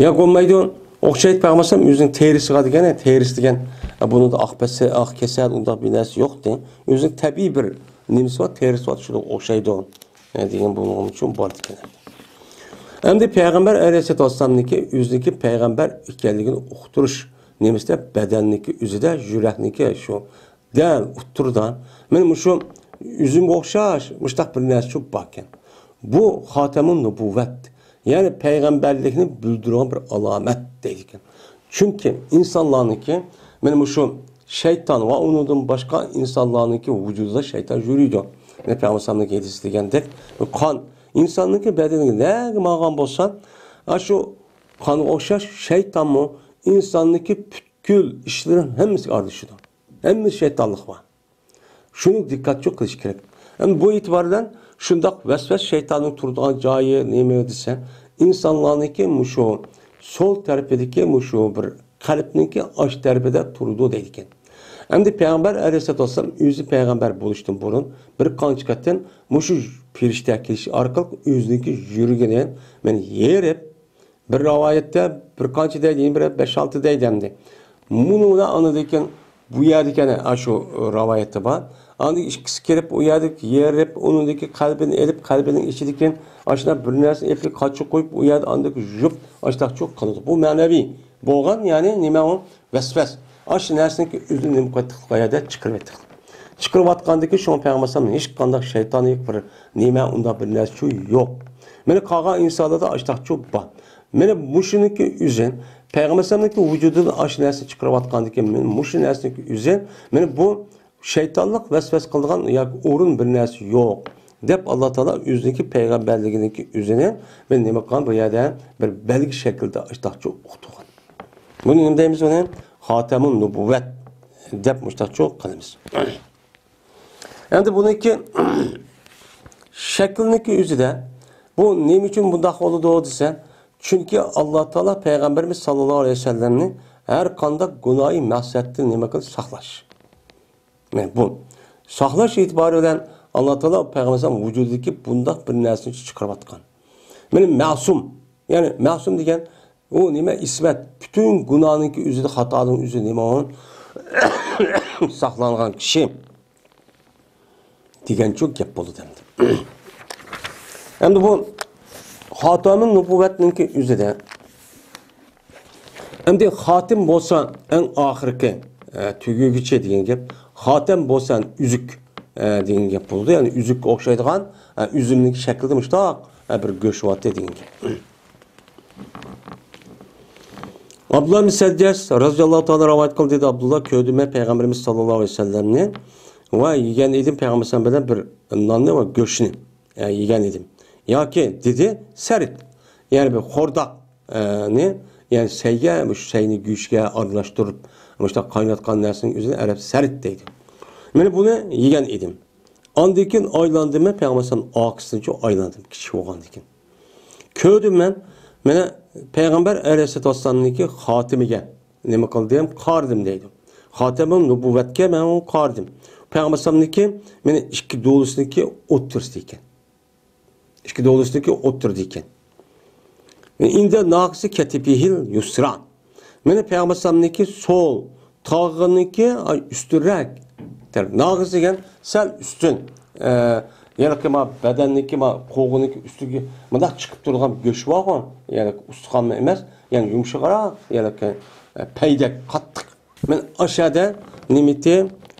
ياق، بولمايدۇ. ئوخشايدۇ پەيغەمبەر ئەلەيھىسسالام ئۆزىنىڭ تېرىسىغا دېگەن، تېرىسى دېگەن، ئە، بۇنىڭدا ئاق پەسە، ئاق كېسەل، ئۇنداق بىر نەرسە يوقتى. ئۆزىنىڭ تەبىئىي بىر نېمىسى بار، تېرىسى بار، شۇنىڭغا ئوخشايدۇ، ئە، دېگەن بۇنىڭ ئۈچۈن بار ئىكەن. ئەمدى پەيغەمبەر ئەلەيھىسسالاتۇ ۋەسسالامنىڭكى ئۆزىنىڭكى پەيغەمبەر ئىكەنلىكىنى ئۇقتۇرۇش نېمىسىدە، بەدەننىڭكى ئۆزىدە، يۈرەكنىڭكى شۇ دەل ئوتتۇرىدا، مانا مۇشۇ ئۈزۈمگە ئوخشاش مۇشۇنداق بىر نەرسە چوپ باركەن. بۇ خاتەمۇن نۇبۇۋۋەت، يەنى پەيغەمبەرلىكنى بىلدۈرىدىغان بىر ئالامەت دەيدىكەن. چۈنكى ئىنسانلارنىڭكى، مانا مۇشۇ شەيتان ۋە ئۇنىڭدىن باشقا ئىنسانلارنىڭكى ۋۇجۇدىدا شەيتان يۈرىدۇ. مانا پەيغەمبەر ئەلەيھىسسالامنىڭكى ھەدىسى دېگەندەك، قان ئىنساننىڭكى بەدىنىگە نەگە ماڭغان بولسا، ئاشۇ قانغا ئوخشاش شەيتانمۇ ئىنساننىڭكى پۈتكۈل ئىشلىرىنىڭ ھەممىسىگە ئارىلىشىدۇ. ھەممە شەيتانلىق بار. شۇنى دىققەتچۇ قىلىش كېرەك. ئەمدى بۇ ئېتىبار بىلەن شۇنداق ۋەسۋەس شەيتاننىڭ تۇرىدىغان جايى نېمە دېسە، ئىنسانلارنىڭكى مۇشۇ سول تەرىپىدىكى مۇشۇ بىر قەلبنىڭكى ئاش تەرىپىدە تۇرىدۇ دەيدىكەن. ئەمدى پەيغەمبەر ئەلەيھىسسالاتۇ ۋەسسالام ئۆزى پەيغەمبەر بولۇشتىن بۇرۇن بىر قانچە قېتىم مۇشۇ پېرىشتە كېلىش ئارقىلىق ئۆزىنىڭكى يۈرىكىنى مانا يېرىپ، بىر رىۋايەتتە بىر قانچە دەيدۇ، يەنە بىر بەش-ئالتە دەيدۇ ئەمدى. مۇنۇ بىلەن ئاندىن كېيىن بۇ يەردىكى ئەنە شۇ رىۋايەتتە بار. ئاندىن ئىككىسى كىرىپ، ئۇ يەردە يېرىپ، ئۇنىڭدىكى قەلبىنى ئېلىپ، قەلبىنىڭ ئىچىدىكى ئاشۇنداق بىر نەرسىنى ئېلىپ، قاچا قويۇپ، ئۇ يەردە ئاندىن يۇيۇپ، ئاشۇنداقچۇ قىلىدۇ. بۇ مەنىۋى بولغان، يەنى نېمە ئۇ؟ ۋەسۋەس. ئاشۇ نەرسىنىڭكى ئۆزىنى نېمە قىلىۋەتتۇق، ئۇ يەردە چىقىرىۋەتتۇق. چىقىرىۋاتقاندىكى شۇڭا پەيغەمبەر ئەلەيھىسسالام ھېچقانداق شەيتانىي بىر نېمە، ئۇنداق بىر نەرسىچۇ يوق. مانا قالغان ئىنسانلاردا ئاشۇنداقچۇ بار. مانا مۇشۇنىڭكى ئۆزى، پەيغەمبەر ئەلەيھىسسالامنىڭكى ۋۇجۇدىدىن ئاشۇ نەرسىنى چىقىرىۋاتقاندىكى مانا مۇشۇ نەرسىنىڭكى ئۆزى، مانا بۇ شەيتانلىق ۋەسۋەسە قىلىدىغان ياكى ئورۇن بىر نەرسە يوق، دەپ ئاللا تائالا ئۆزىنىڭكى پەيغەمبەرلىكىنىڭكى ئۆزىنى بىر نېمە قىلغان، بۇ يەردە بىر بەلگە شەكلىدە ئاشۇنداقچۇ ئۇقتۇرغان. بۇنى نېمە دەيمىز بۇنى؟ خاتەمۇن نۇبۇۋۋەت دەپ مۇشۇنداقچۇ قىلىمىز. ئەمدى بۇنىڭكى شەكلىنىڭكى ئۆزىدە بۇ نېمە ئۈچۈن بۇنداق بولىدۇ دېسە، چۈنكى ئاللا تائالا پەيغەمبىرىمىز ساللاللاھۇ ئەلەيھى ۋەسەللەمنى ھەر قانداق گۇناھىي مەقسەتتىن نېمە قىلىپ ساقلاش. مانا بۇ ساقلاش ئېتىبارى بىلەن ئاللا تائالا پەيغەمبەر ئەلەيھىسسالام ۋۇجۇدىدىكى بۇنداق بىر نەرسىنى چىقىرىۋاتقان. مانا مەسۇم، يەنى مەسۇم دېگەن ئۇ نېمە؟ ئىسمەت، پۈتۈن گۇناھنىڭكى ئۆزىدە، خاتادىن ئۆزى نېمە ئۇ؟ ساقلانغان كىشى دېگەنچۇ گەپ بولىدۇ ئەمدى. ئەمدى بۇ خاتەمۇن نۇبۇۋۋەتنىڭكى ئۆزىدە، ئەمدى خاتىم بولسا ئەڭ ئاخىرقى، ئە، تۈگىگۈچى دېگەن گەپ. خاتەم بولسا ئۈزۈك، ئە، دېگەن گەپ بولىدۇ. يەنى ئۈزۈككە ئوخشايدىغان، ئە، ئۈزۈمنىڭ شەكلىدە مۇشتاق، ئە، بىر گۆش بارتى دېگەن گەپ. ئابدۇللا ئىبن سەججاج رەزىياللاھۇ تائالا رىۋايەت قىلدى، دېدى ئابدۇللا، كۆردۈم مەن پەيغەمبىرىمىز ساللاللاھۇ ئەلەيھى ۋەسەللەمنى ۋە يېگەن ئىدىم پەيغەمبەر بىلەن بىر ناننى ۋە گۆشنى، ئە، يېگەن ئىدىم. ياكى دېدى سەرت، يەنى بىر خورداق، ئە، نى، يەنى سەيگە، مۇشۇ سەينى گۆشكە ئارىلاشتۇرۇپ، مۇشۇنداق قايناتقان نەرسىنىڭ ئۆزىنى ئەرەب سەرت دەيدۇ. مانا بۇنى يېگەن ئىدىم. ئاندىن كېيىن ئايلاندىم مەن پەيغەمبەر ئەلەيھىسسالام ئارقىسىنچە ئايلاندىم، كىچىك بولغاندىن كېيىن. كۆردۈم مەن، مانا پەيغەمبەر ئەلەيھىسسالاتۇ ۋەسسالامنىڭكى خاتىمىگە نېمە قىلدىم؟ قارىدىم دەيدۇ. خاتەمۇل نۇبۇۋۋەتكە مەن ئۇنى قارىدىم. پەيغەمبەر ئەلەيھىسسالامنىڭكى مانا ئىككى دولىسىنىڭكى ئوتتۇرىسىدا ئىكەن. ئىككى دولىسىنىڭكى ئوتتۇرىدا ئىكەن. ئىندە ناقىسى كەتىپىھىل يۇسرا. مانا پەيغەمبەر ئەلەيھىسسالامنىڭكى سول تاغىنىڭكى، ئاي، ئۈستۈنرەك. ناغىز دېگەن سەل ئۈستۈن. ئە، يەنىكى ما بەدەننىڭكى، ما قوغۇننىڭكى ئۈستىگە مۇنداق چىقىپ تۇرىدىغان گۆش بارغۇ. يەنى ئۇستىخانمۇ ئەمەس، يەنى يۇمشىقراق، يەنىكى، ئە، پەيدەك، قاتتىق. مانا ئاشەدە نېمىتى،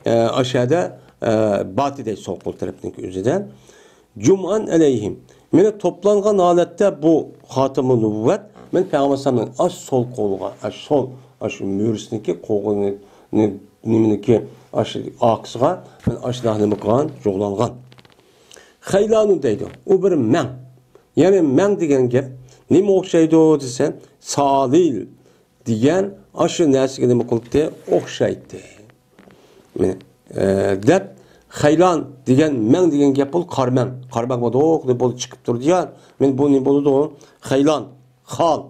ئە، ئاشەدە، ئە، باتى دەيدۇ سول قول تەرەپنىڭكى ئۆزىدە. جۇمئان ئەلەيھىم. مانا توپلانغان ھالەتتە بۇ خاتىمۇ نۇبۇۋۋەت، مانا پەيغەمبەر ئەلەيھىسسالامنىڭ ئاش سول قولىغا، ئاش سول، ئاش مۈرىسىنىڭكى قوغۇنى، نېمىنىڭكى ئاش ئارقىسىغا، مانا ئاشۇنداق نېمە قىلغان، جۇغلانغان. خەيلانۇ دەيدۇ. ئۇ بىر مەڭ. يەنى مەڭ دېگەن گەپ نېمە ئوخشايدۇ دېسە، سالىل دېگەن ئاشۇ نەرسىگە نېمە قىلدى؟ ئوخشايتتى. مانا، ئە، دەپ، خەيلان دېگەن، مەڭ دېگەن گەپ بولدى، قارا مەڭ. قارا مەڭ بولدى، ئوق، دەپ بولدى، چىقىپ تۇرىدۇ يا. مانا بۇ نېمە بولىدۇ؟ خەيلان، خال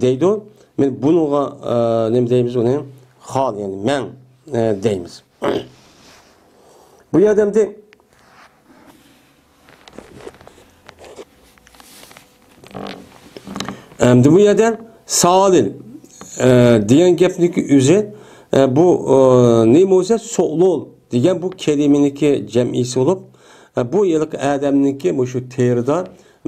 دەيدۇ. مانا بۇنىڭغا، ئە، نېمە دەيمىز ئۇنى؟ خال، يەنى مەڭ، ئە، دەيمىز. بۇ يەردە ئەمدى، ئەمدى بۇ يەردە سالىل، ئە، دېگەن گەپنىڭكى ئۆزى، ئە، بۇ، ئە، نېمە بولسا سولۇل دېگەن بۇ كەلىمىنىڭكى جەمئىيسى بولۇپ، ئە، بۇ ھېلىقى ئادەمنىڭكى مۇشۇ تېرىدا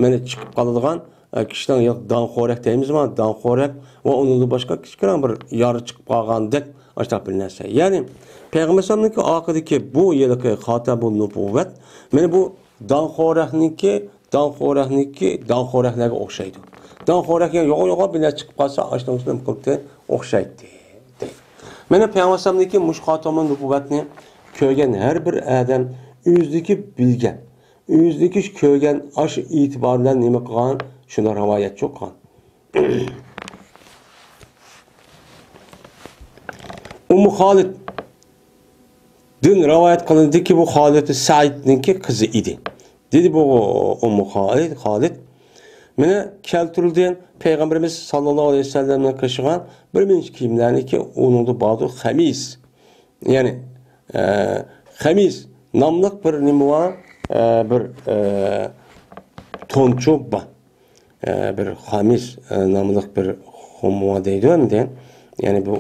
مانا چىقىپ قالىدىغان ئە، كىشىنىڭ يا داڭخورەك دەيمىزما، داڭخورەك ۋە ئۇنىڭدىن باشقا كىچىككىنە بىر يارا چىقىپ قالغاندەك ئاشۇنداق بىر نەرسە. يەنى پەيغەمبەر ئەلەيھىسسالامنىڭكى ئارقىدىكى بۇ ھېلىقى خاتەمۇن نۇبۇۋۋەت، مانا بۇ داڭخورەكنىڭكى داڭخورەكنىڭكى، داڭخورەكلەرگە ئوخشايدۇ. داڭخورەك يەنە يوغان-يوغان بىر نەرسە چىقىپ قالسا، ئاشۇنىڭ ئۈستىدىن قىلىپ ئوخشايتتى، دەيدۇ. مانا پەيغەمبەر ئەلەيھىسسالامنىڭكى مۇشۇ خاتىمۇ نۇبۇۋۋەتنى كۆرگەن ھەر بىر ئادەم ئۆزىدىكى بىلگەن، ئۆزىدىكى كۆرگەن ئاشۇ ئېتىبار بىلەن نېمە قىلغان، شۇنى راۋايەتچى قىلغان. ئۇممۇ خالىدتىن راۋايەت قىلىندىكى، بۇ خالىد سەئىدنىڭكى قىزى ئىدى. دېدى بۇ ئۇممۇ خالىد، خالىد، مانا كەلتۈرۈلدى، پەيغەمبىرىمىز ساللاللاھۇ ئەلەيھى ۋەسەللەمنىڭ قىلىشىغان بىر نەچچە كىيىملەرنىكى، ئۇنىڭدا باردۇ خەمىس. يەنى، ئە، خەمىس ناملىق بىر نېمە بار، ئە، بىر، ئە، تونچۇ بار. ئە، بىر خەمىس، ئە، ناملىق بىر خۇمۇۋا دەيدۇ ئەمدى. يەنى بۇ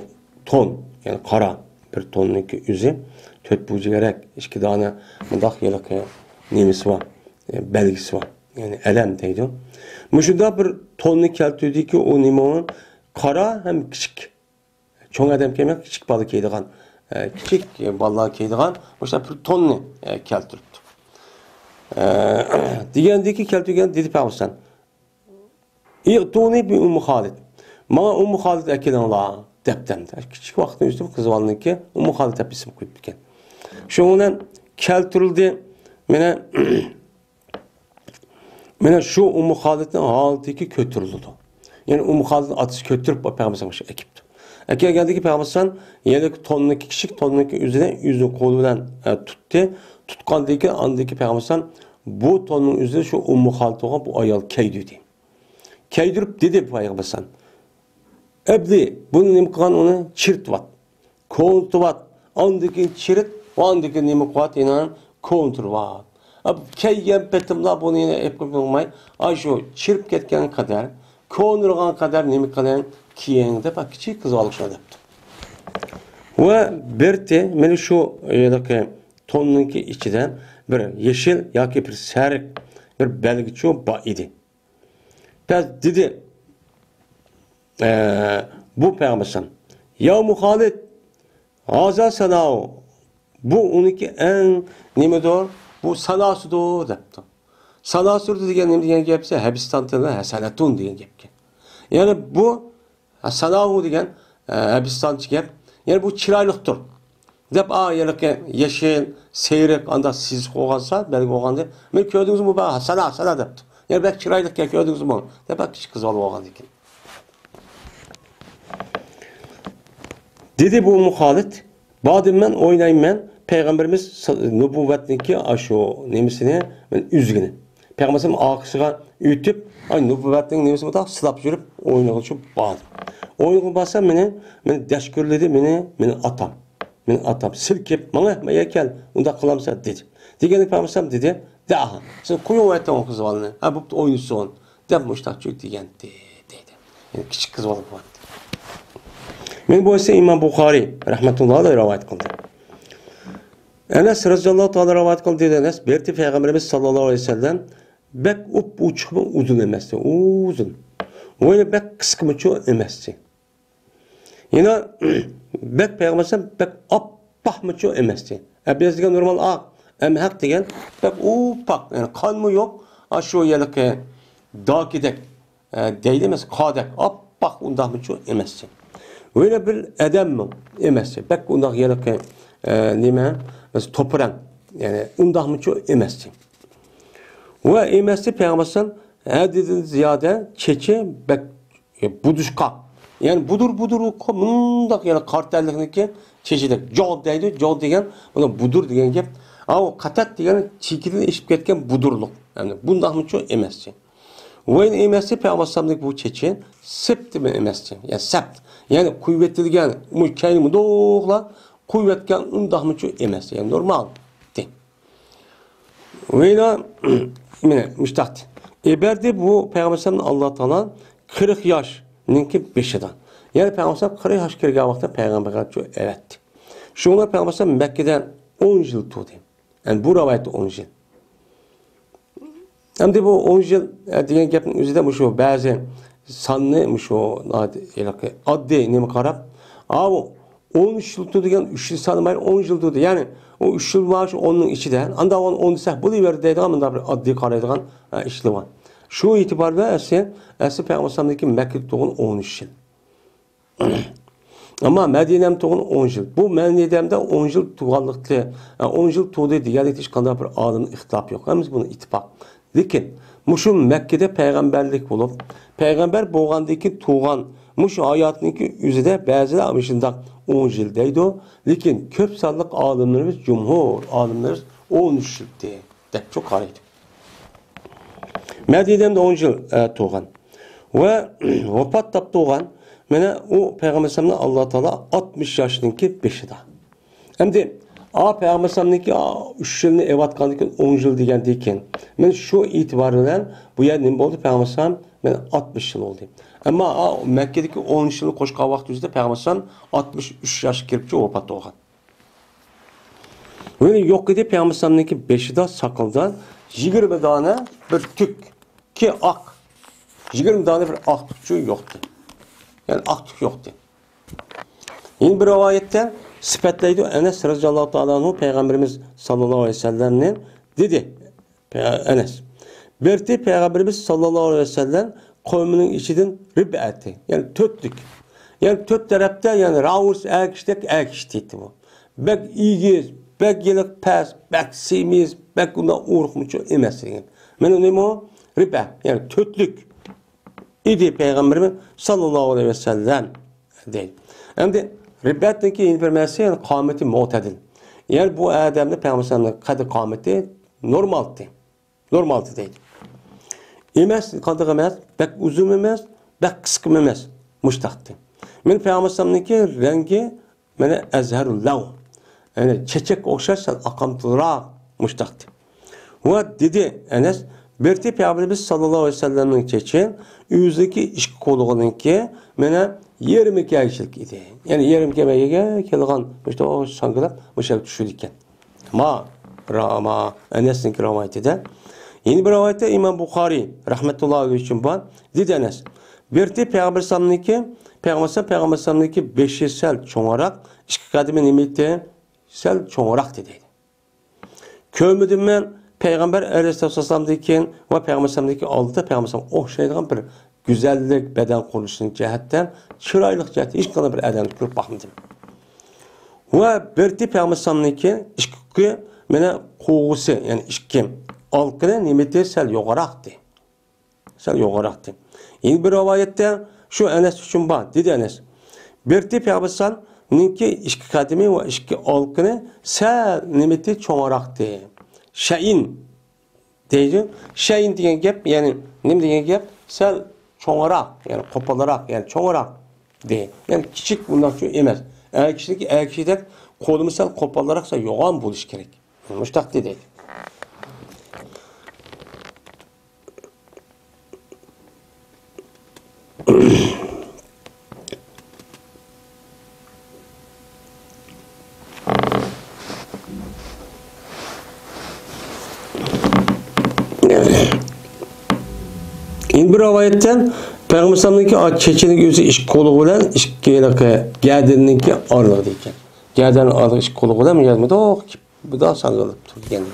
تون، يەنى قارا بىر توننىڭكى ئۆزى تۆت بۇرجىگەرەك ئىككى دانە مۇنداق ھېلىقى نېمىسى بار، ئە، بەلگىسى بار. يەنى ئەلەم دەيدۇ. مۇشۇنداق بىر توننى كەلتۈردىكى، ئۇ نېمە ئۇ؟ قارا ھەم كىچىك. چوڭ ئادەم كىيمەيدىغان، كىچىك بالىلار كىيىدىغان، ئە، كىچىك بالىلار كىيىدىغان مۇشۇنداق بىر توننى، ئە، كەلتۈرۈپتۇ. ئە، دېگەندىكى كەلتۈرگەن دېدى پەيغەمبەر ئەلەيھىسسالام، ئىئتۇنى بى ئۇممۇ خالىد. ماڭا ئۇممۇ خالىد ئەكېلىڭلار، دەپتۇ ئەمدى. كىچىك ۋاقىتنىڭ ئۆزىدە قىز بالىنىڭكى ئۇممۇ خالىد دەپ ئىسىم قويۇپتىكەن. شۇنىڭ بىلەن كەلتۈرۈلدى. مانا مانا شۇ ئۇممۇ خالىدنىڭ ھالىتىگە كۆتۈرۈلىدۇ. يەنى ئۇممۇ خالىدنىڭ ئاتىسى كۆتۈرۈپ پەيغەمبەر ئەلەيھىسسالامغا ئەكىپتۇ. ئەكەلگەندىكى پەيغەمبەر ئەلەيھىسسالام يەنە توننىڭكى، كىچىك توننىڭكى ئۆزىنى ئۆزىنىڭ قولى بىلەن، ئە، تۇتتى. تۇتقاندىن كېيىن ئاندىكى پەيغەمبەر ئەلەيھىسسالام بۇ توننىڭ ئۆزىنى شۇ ئۇممۇ خالىد بولغان بۇ ئايال كىيدۈردى. كىيدۈرۈپ دېدى پەيغەمبەر ئەلەيھىسسالام، ئەبدى، بۇنى نېمە قىلغان، ئۇنى چىرىتىۋات. كونتۇرۇۋات. ئاندىن كېيىن چىرىت، ئاندىن كېيىن نېمە قىلىۋات، يەنە كونتۇرۇۋات. ئا، كىيگەن پېتىملا بۇنى يەنە ئېلىپ قويۇپ بولماي، ئاشۇ چىرىپ كەتكەن قەدەر، كونىرىغان قەدەر نېمە قىلىڭ، كىيىڭ دەپ، كىچىك قىز بالا شۇنداق دەپتۇ. ۋە بېرىتى، مانا شۇ ھېلىقى توننىڭكى ئىچىدە بىر يېشىل ياكى بىر سېرىق بىر بەلگىچۇ بار ئىدى. پەس دېدى، ئە، بۇ پەيغەمبەر ئەلەيھىسسالام، يا ئۇممۇ خالىد، ھازا ساناۋۇ، بۇ ئۇنىڭكى ئەڭ نېمىدۇر، بۇ ساناسىدۇر، دەپتۇ. ساناسىدۇر دېگەن نېمە دېگەن گەپ دېسە، ھەبىستان تىلىدا ھەسەنەتۇن دېگەن گەپكەن. يەنى بۇ ساناۋۇ دېگەن، ئە، ھەبىستانچە گەپ. يەنى بۇ چىرايلىقتۇر دەپ، ئا، ھېلىقى يېشىل، سېرىق، ئانداق سىزىق بولغانسا، بەلگە بولغاندا، مېنى كۆردىڭىزمۇ، بۇ سانا، سانا دەپتۇ. يەنى بەك چىرايلىقكەن، كۆردىڭىزمۇ دەپ، بەك كىچىك قىز بالا بولغاندىكىن. دېدى بۇ ئۇممۇ خالىد، باردىم مەن، ئوينايمەن، پەيغەمبىرىمىز نۇبۇۋۋەتنىڭكى ئاشۇ نېمىسىنى مەن ئۈزگىنى. پەيغەمبەر ئەلەيھىسسالام ئارقىسىغا ئۆتۈپ، ئاي، نۇبۇۋۋەتنىڭ نېمىسى بۇنداق سىلاپ يۈرۈپ، ئوينىغىلى بارسام، مېنى، مېنى دەشكۈرلىدى، مېنى، مېنى ئاتام. مېنى ئاتام سىلكىپ، ماڭا، ماڭا كەل، ئۇنداق قىلامسەن، دېدى. دېگەندە پەيغەمبەر ئەلەيھىسسالام دېدى، دە، سەن قويۇڭ ئەتە ئۇ قىز بالىنى، ھە، بوپتۇ، ئوينىسۇن، دەپ مۇشتاق چۆك دېگەنتى، دەيدۇ. يەنى كىچىك قىز بالا بولغانتى. مېنى بولسا ئىمام بۇخارىي رەھمەتۇللاھى ئەلەيھى رىۋايەت قىلدى. ئەنەس رەزىياللاھۇ تائالا رىۋايەت قىلدى، دېدى ئەنەس، بېرىتى پەيغەمبىرىمىز ساللاللاھۇ ئەلەيھى ۋەسەللەم بەك ئۇپ-ئوچۇقمۇ ئۇزۇن ئەمەستى، ئۇزۇن. ۋە بەك قىسقىمۇچۇ ئەمەستى. يەنە بەك پەيغەمبەر بەك ئاپئاقمۇچۇ ئەمەستى. ئەبيەز دېگەن نورمال ئاق، ئەمھەق دېگەن بەك ئوپاق، يەنى قانمۇ يوق. ئاشۇ ھېلىقى داكىدەك، ئە، دەيلى ئەمەس، قادەك ئاپئاق ئۇنداقمۇچۇ ئەمەستى. ۋە بىر ئادەممۇ ئەمەستى. بەك ئۇنداق ھېلىقى، ئە، نېمە، مەسىلەن، توپا رەڭ، يەنى ئۇنداقمۇچۇ ئەمەستى. ۋە ئەمەستى پەيغەمبەر ھەددىدىن زىيادە چېچى بەك ئە، بۇدۇشقاق. يەنى بۇدۇر، بۇدۇر، مۇنداق، يەنى قارا تەنلىكنىڭكى چېچىدەك. جوغ دەيدۇ، جوغ دېگەن، بۇنى بۇدۇر دېگەن گەپ. ئاۋۇ قاتات دېگەن چېكىدىن ئېشىپ كەتكەن بۇدۇرلۇق. يەنى بۇنداقمۇچۇ ئەمەستى. ۋەينى ئەمەستى، پەيغەمبەر ئەلەيھىسسالامنىڭ بۇ چېچى سېپتىمۇ ئەمەستى. يەنى سەپت. يەنى قۇيۇۋېتىلگەن، مۇ-، كەينى مۇنداقلا قۇيۇۋەتكەن ئۇنداقمۇچۇ ئەمەستى. يەنى نورمال. دېدى. ۋەيلا، مانا، مۇشتاق. ئەۋەتتى بۇ پەيغەمبەر ئەلەيھىسسالامنى ئاللا تائالا قىرىق ياشنىڭكى بېشىدا. يەنى پەيغەمبەر ئەلەيھىسسالام قىرىق ياشقا كىرگەن ۋاقىتتا پەيغەمبەرگە ئەۋەتتى. شۇڭا پەيغەمبەر ئەلەيھىسسالام مەككىدە ئون يىل تۇردى. يەنى بۇ رىۋايەتتە ئون يىل. ئەمدى بۇ ئون يىل، ئە، دېگەن گەپنىڭ ئۆزىدە مۇشۇ بەزى ساننى، مۇشۇ ناھايىتى ھېلىقى ئاددىي نېمە قاراپ، ئاۋۇ ئون ئۈچ يىل تۇردى دېگەن، ئۈچ يىل سانىمايلى، ئون يىل تۇردى. يەنى ئۇ ئۈچ يىل مانا شۇ ئوننىڭ ئىچىدە، ئاندىن ئون دېسەك بولۇۋېرىدۇ دەيدىغان مۇنداق بىر ئاددىي قارايدىغان، ھە، ئىشلار بار. شۇ ئېتىبار بىلەن ئەسلى، ئەسلى پەيغەمبەر ئەلەيھىسسالامنىڭكى مەككىدە تۇرغىنى ئون ئۈچ يىل. ئەمما مەدىنەدە تۇرغىنى ئون يىل. بۇ مەدىنەدە ئون يىل تۇرغانلىقتا، ئە، ئون يىل تۇردى دېگەنلىكتە ھېچقانداق بىر ئالىمنىڭ ئىختىلاپى يوق. ھەممىسى بۇنىڭ ئىتتىپاق. لېكىن مۇشۇ مەككىدە پەيغەمبەرلىك بولۇپ، پەيغەمبەر بولغاندىن كېيىن تۇرغان مۇشۇ ھاياتنىڭكى ئۆزىدە بەزىلەر مۇشۇنداق ئون يىل دەيدۇ. لېكىن كۆپ سانلىق ئالىملىرىمىز، جۇمھۇر ئالىملىرىمىز ئون ئۈچ يىل دەپ قارايدۇ. مەدىنەدە ئون يىل، ئە، تۇرغان. ۋە ۋاپات تاپتۇرغان. مانا ئۇ پەيغەمبەر ئەلەيھىسسالامنى ئاللا تائالا ئاتمىش ياشنىڭكى بېشىدا. ئەمدى، ئا، پەيغەمبەر ئەلەيھىسسالامنىڭكى، ئا، ئۈچ يىلنى ئېۋاتقاندىن كېيىن ئون يىل دېگەندىن كېيىن، مانا شۇ ئېتىبار بىلەن بۇ يەر نېمە بولدى؟ پەيغەمبەر ئەلەيھىسسالام، مانا ئاتمىش يىل بولدى. ئەمما، ئا، مەككىدىكى ئون ئۈچ يىلنى قوشقان ۋاقىت ئۆزىدە پەيغەمبەر ئەلەيھىسسالام ئاتمىش ئۈچ ياشقا كىرىپچۇ ۋاپات بولغان. ۋە يوق ئىدى پەيغەمبەر ئەلەيھىسسالامنىڭكى بېشىدا، ساقىلىدا يىگىرمە دانە بىر تۈك، كى ئاق، يىگىرمە دانە بىر ئاق تۈكچۇ يوقتى. يەنى ئاق تۈك يوقتى. يەنە بىر رىۋايەتتە سۈپەتلەيدۇ ئەنەس رەزىياللاھۇ تائالا ئەنھۇ پەيغەمبىرىمىز ساللاللاھۇ ئەلەيھى ۋەسەللەمنى دېدى. ئەنەس. بىرتى پەيغەمبىرىمىز ساللاللاھۇ ئەلەيھى ۋەسەللەم قوۋمىنىڭ ئىچىدىن رىبئەتى، يەنى تۆتلۈك. يەنى تۆت تەرەپتە، يەنى راۋۇرس ئەگىشتەك ئەگىشتى بۇ. بەك ئېگىز، بەك يېنىق پەس، بەك سېمىز، بەك ئۇنداق ئورۇقمۇچۇ ئەمەس دېگەن. مانا نېمە ئۇ؟ رىبئە، يەنى تۆتلۈك ئىدى پەيغەمبىرىمىز ساللاللاھۇ ئەلەيھى ۋەسەللەم دەيدۇ. ئەمدى رىبئەتنىڭكى يەنە بىر مەنىسى، يەنى قامىتى مۆتەدىل. يەنى بۇ ئادەمنى پەيغەمبەر ئەلەيھىسسالامنىڭ قەددى قامىتى نورمالتى. نورمالتى دەيدۇ. ئەمەس، قانداق ئەمەس؟ بەك ئۇزۇن ئەمەس، بەك قىسقىمۇ ئەمەس. مۇشتاقتى. مانا پەيغەمبەر ئەلەيھىسسالامنىڭكى رەڭگى مانا ئەزھەرۇل لەۋ. يەنى چېچەككە ئوخشاش سەل ئاقامتىلراق مۇشتاقتى. ۋە دېدى ئەنەس، بىرتى پەيغەمبىرىمىز ساللاللاھۇ ئەلەيھى ۋەسەللەمنىڭ چېچى ئۆزىنىڭكى ئىككى قولىغىنىڭكى مانا يېرىمى كەلگۈچىلىك ئىدى. يەنى يېرىمى كەلگەن كېلىدىغان مۇشۇ ساڭگىلاپ مۇشۇ چۈشىدىكەن. ما، را، ما، ئەنەسنىڭكى رىۋايىتىدە. يەنە بىر رىۋايەتتە ئىمام بۇخارىي رەھمەتۇللاھى ئەلەيھى ئۈچۈن بار. دېدى ئەنەس، بىرتى پەيغەمبەر ئەلەيھىسسالامنىڭكى، پەيغەمبەر ئەلەيھىسسالام، پەيغەمبەر ئەلەيھىسسالامنىڭكى بېشى سەل چوڭراق، ئىككى قەدىمى نېمىتى سەل چوڭراق دېدى. كۆرمىدىم مەن پەيغەمبەر ئەلەيھىسسالامدىن كېيىن ۋە پەيغەمبەر ئەلەيھىسسالامدىكى ئالدىدا پەيغەمبەر ئەلەيھىسسالامغا ئوخشايدىغان بىر گۈزەللىك، بەدەن قۇرۇلۇشىنىڭ جەھەتتە، چىرايلىق جەھەتتە ھېچقانداق بىر ئادەمنى كۆرۈپ باقمىدىم. ۋە بىرتى پەيغەمبەر ئەلەيھىسسالامنىڭكى ئىككى مانا قوغۇسى، يەنى ئىككى ئالقىنى نېمىتى سەل يوغىراقتى. سەل يوغىراقتى. يەنە بىر رىۋايەتتە شۇ ئەنەس ئۈچۈن بار، دېدى ئەنەس. بىرتى پەيغەمبەر ئەلەيھىسسالامنىڭكى ئىككى قەدىمى ۋە ئىككى ئالقىنى سەل نېمىتى چوڭراقتى. شەئىن دەيدۇ. شەئىن دېگەن گەپ، يەنى نېمە دېگەن گەپ؟ سەل چوڭراق، يەنى قوپالراق، يەنى چوڭراق دەيدۇ. يەنى كىچىك ئۇنداقچۇ ئەمەس. ئەر كىشىنىڭكى ئەر كىشىدەك قولىمۇ سەل قوپالراق، سەل يوغان بولۇشى كېرەك. مۇشتاق دېدى. يەنە بىر رىۋايەتتە پەيغەمبەر ئەلەيھىسسالامنىڭكى چېچىنىڭ ئۆزى ئىككى قولى بىلەن ئىككى گەدىنىنىڭكى ئارىلىقىدا ئىكەن. گەدىنىنىڭ ئارىلىقى ئىككى قولى بىلەن يازمىدۇق. بۇ دا ساڭگىلىپ تۇرىدىكەن.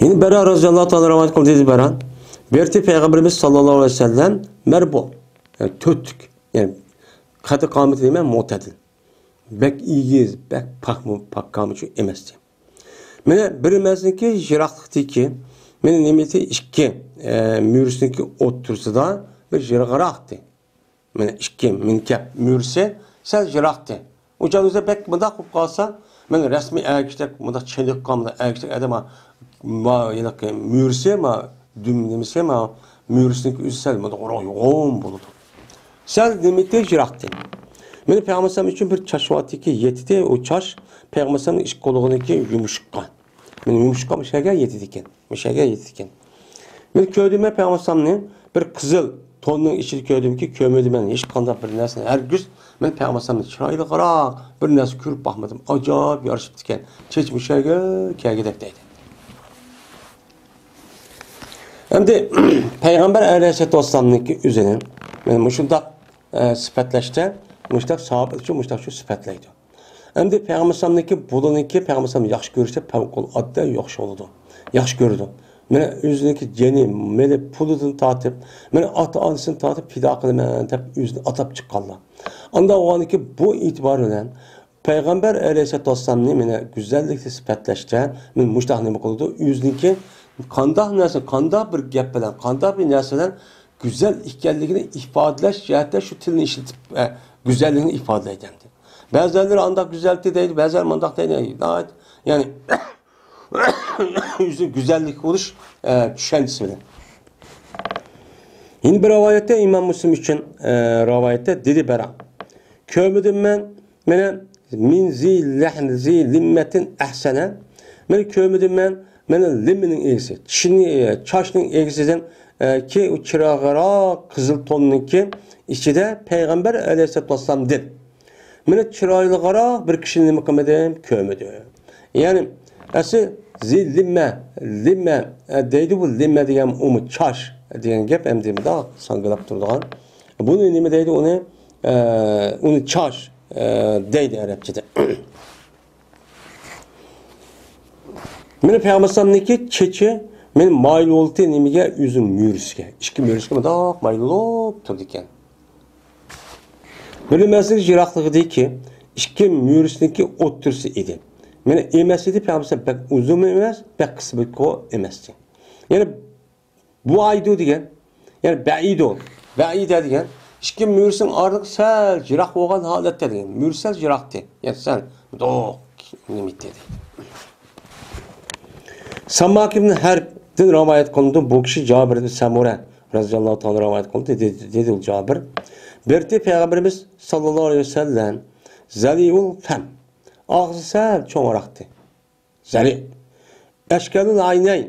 يەنە بەرا رەزىياللاھۇ تائالا رىۋايەت قىلدى، دېدى بەرا. بىرتى پەيغەمبىرىمىز ساللاللاھۇ ئەلەيھى ۋەسەللەم مەربۇ، يەنى تۆتلۈك، يەنى قەددى قامىتى نېمە؟ مۆتەدىل. بەك ئېگىز، بەك پاكمۇ، پاككامۇچۇ ئەمەستى. مانا بىر مەزنىكى يىراقلىقتىكى، مانا نېمىتى ئىككى، ئە، مۈرىسىنىڭكى ئوتتۇرىسىدا بىر يىراقراقتى. مانا ئىككى مىنكەپ مۈرىسى سەل يىراقتى. ئۇ چاغدا بەك مۇنداق بولۇپ قالسا، مانا رەسمىي ئەگىشتەك، مۇنداق چېنىققان، مۇنداق ئەگىشتەك ئادەم، ما، ھېلىقى مۈرىسى، ما، دۈم نېمىسى، ما، مۈرىسىنىڭكى ئۆزى سەل مۇنداق يوغان بولىدۇ. سەل نېمىتى يىراقتى. مانا پەيغەمبەر ئەلەيھىسسالام ئۈچۈن بىر چاچ بارتىكى يېتىدى، ئۇ چاچ پەيغەمبەر ئەلەيھىسسالامنىڭ ئىككى قولىنىڭكى يۇمشىققان. مانا يۇمشىققان مۇشۇ يەرگە يېتىدىكەن. مۇشۇ يەرگە يېتىدىكەن. مانا كۆردۈم مەن پەيغەمبەر ئەلەيھىسسالامنى بىر قىزىل توننىڭ ئىچىدە كۆردۈمكى، كۆرمىدىم مەن ھېچقانداق بىر نەرسىنى. ھەرگىز مەن پەيغەمبەر ئەلەيھىسسالامنى چىرايلىقراق بىر نەرسە كۆرۈپ باقمىدىم. ئاجايىپ يارىشىپتىكەن. چېچى مۇشۇ يەرگە كەلگۈدەك دەيدۇ. ئەمدى پەيغەمبەر ئەلەيھىسسالاتۇ ۋەسسالامنىڭكى ئۆزىنى مانا مۇشۇنداق، ئە، سۈپەتلەشتە، مۇشۇنداق ساھابىلەر ئۈچۈن مۇشۇنداق شۇ سۈپەتلەيدۇ. ئەمدى پەيغەمبەر ئەلەيھىسسالامنىڭكى، بۇلارنىڭكى پەيغەمبەر ئەلەيھىسسالام ياخشى كۆرسە پەۋقۇلئاددە ياخشى بولىدۇ. ياخشى كۆرىدۇ. مانا ئۆزىنىڭكى جېنى، مېلى، پۇلىدىن تارتىپ، مانا ئاتا-ئانىسىنى تارتىپ پىدا قىلىمەن دەپ ئۆزىنى ئاتاپ چىققانلار. ئانداق بولغاندىكى بۇ ئېتىبار بىلەن پەيغەمبەر ئەلەيھىسسالاتۇ ۋەسسالامنى مانا گۈزەللىكنى سۈپەتلەشتە مانا مۇشۇنداق نېمە قىلىدۇ؟ ئۆزىنىڭكى قانداق نەرسە، قانداق بىر گەپ بىلەن، قانداق بىر نەرسە بىلەن گۈزەل ئىكەنلىكىنى ئىپادىلەش جەھەتتە شۇ تىلنى ئىشلىتىپ، ئە، گۈزەللىكنى ئىپادىلەيدۇ ئەمدى. بەزىلەر ئانداق گۈزەللىكتە دەيدۇ، بەزىلەر مانداق دەيدۇ. ناھايىتى، يەنى، يۈزى گۈزەللىك بولۇش، ئە، چۈشەنچىسى بىلەن. يەنە بىر رىۋايەتتە، ئىمام مۇسلىم ئۈچۈن، ئە، رىۋايەتتە دېدى بەرا، كۆرمىدىم مەن، مانا، مىن زى لەھن زى لىممەتىن ئەھسەنە. مانا كۆرمىدىم مەن، مانا لىممىنىڭ ئىگىسى، چىشنى، چاچنىڭ ئىگىسىدىن، ئە، كى ئۇ چىرايلىقراق قىزىل توننىڭكى ئىچىدە پەيغەمبەر ئەلەيھىسسالاتۇ ۋەسسالامدىن مانا چىرايلىقراق بىر كىشىنى نېمە قىلمىدىم، كۆرمىدىم. يەنى، ئەسلى زى لىممە، لىممە، ئە، دەيدۇ، بۇ لىممە دېگەن ئۇمۇ چاچ دېگەن گەپ، ئەمدى مۇنداق ساڭگىلاپ تۇرىدىغان. بۇنى نېمە دەيدۇ ئۇنى؟ ئە، ئۇنى چاچ، ئە، دەيدۇ ئەرەبچىدە. مانا پەيغەمبەر ئەلەيھىسسالامنىڭكى چېچى مانا مايىل بولدى نېمىگە؟ ئۆزى مۈرىسىگە. ئىككى مۈرىسىگە مۇنداق مايىل بولۇپ تۇرىدىكەن. بىر مەزگىل يىراقلىقىدىكى ئىككى مۈرىسىنىڭكى ئوتتۇرىسى ئىدى. مانا ئەمەس ئىدى، پەيغەمبەر ئەلەيھىسسالام بەك ئۇزۇنمۇ ئەمەس، بەك قىسقىمۇ ئەمەس. يەنى بۇئەيدۇ دېگەن، يەنى بەئىدۇ، بەئىدە دېگەن ئىككى مۈرىسىنىڭ ئارىلىقى سەل يىراق بولغان ھالەتتە دېگەن. مۈرە سەل يىراقتى. يەنى سەل دوق نېمە دېدى. ساماك ئىبن ھەربتىن رىۋايەت قىلىنىدۇ، بۇ كىشى جابىر ئىبن سەمۇرە رەزىياللاھۇ تائالا رىۋايەت قىلدى، دېدى، دېدى ئۇ جابىر. بىر قېتى پەيغەمبىرىمىز ساللاللاھۇ ئەلەيھى ۋەسەللەم زەلىئۇل فەم، ئاغزى سەل چوڭراقتى. زەلىئ. ئەشكەلۇل ئەينەي،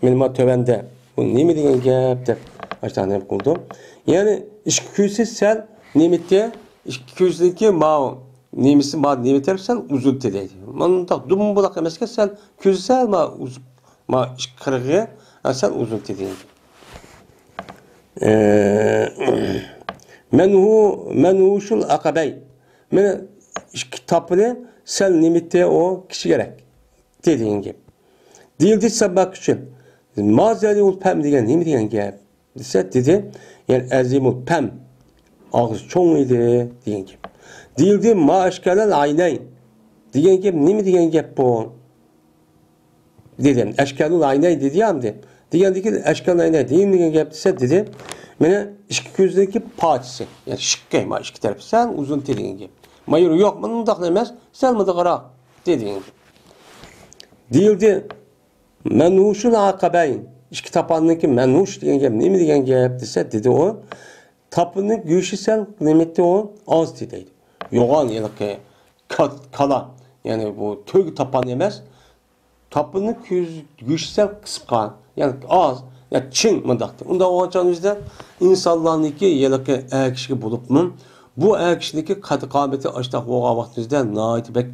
مېنىما تۆۋەندە. بۇ نېمە دېگەن گەپ دەپ ئاشۇنداق نېمە قىلدى. يەنى ئىككى كۆزى سەل نېمىتى، ئىككى كۆزىنىڭكى ماۋۇ نېمىسى، ماۋۇ نېمە تەرەپ سەل ئۇزۇنتى دەيدۇ. مۇنداق دۇمبۇلاق ئەمەسكەن، سەل كۆزى سەل ما ئۇز-، ما ئىككى قىرىقى، ھە، سەل ئۇزۇنتى دېگەن. ئە، مەنھۇ-، مەنھۇشۇل ئەقەبەي. مانا ئىككى تاپىنى سەل نېمىتى ئۇ كىچىكرەك. دېگەن گەپ. دېيىلدى سەبباك ئۈچۈن. ما زەلىئۇل پەم دېگەن نېمە دېگەن گەپ؟ دېسە، دېدى، يەنى ئەزىمۇل پەم، ئاغزى چوڭ ئىدى دېگەن گەپ. دېيىلدى ما ئەشكەلەل ئەينەي دېگەن گەپ نېمە دېگەن گەپ بۇ؟ دېدى. ئەشكەلۇل ئەينەي دېدى يا ئەمدى. دېگەندىكى ئەشكەلۇل ئەينەي دېگەن، دېگەن گەپ دېسە، دېدى، مانا ئىككى كۆزىنىڭكى پاچىسى، يەنى شىققى، ما ئىككى تەرىپى سەل ئۇزۇنتى دېگەن گەپ. ما يەنى يوق، مۇنداق ئەمەس، سەل مۇنداقراق دېدى دېگەن گەپ. دېيىلدى، مەنھۇشۇل ئەقەبەين، ئىككى تاپاننىڭكى مەنھۇش دېگەن گەپ نېمە دېگەن گەپ دېسە، دېدى ئۇ، تاپىنىڭ گۆشى سەل نېمىتى ئۇ ئاز دەيدۇ. يوغان ھېلىقى كا-، كالا، يەنى بۇ تۆگە تاپان ئەمەس، تاپىنىڭ كۆز-، گۆشى سەل قىسقا، يەنى ئاز، يا چىڭ مۇنداق. ئۇنداق بولغان چاغدا ئىنسانلارنىڭكى ھېلىقى ئەر كىشىگە بولۇپمۇ، بۇ ئەر كىشىنىڭكى قەد-قامىتى ئاشتاق بولغان ۋاقتىمىزدا ناھايىتى بەك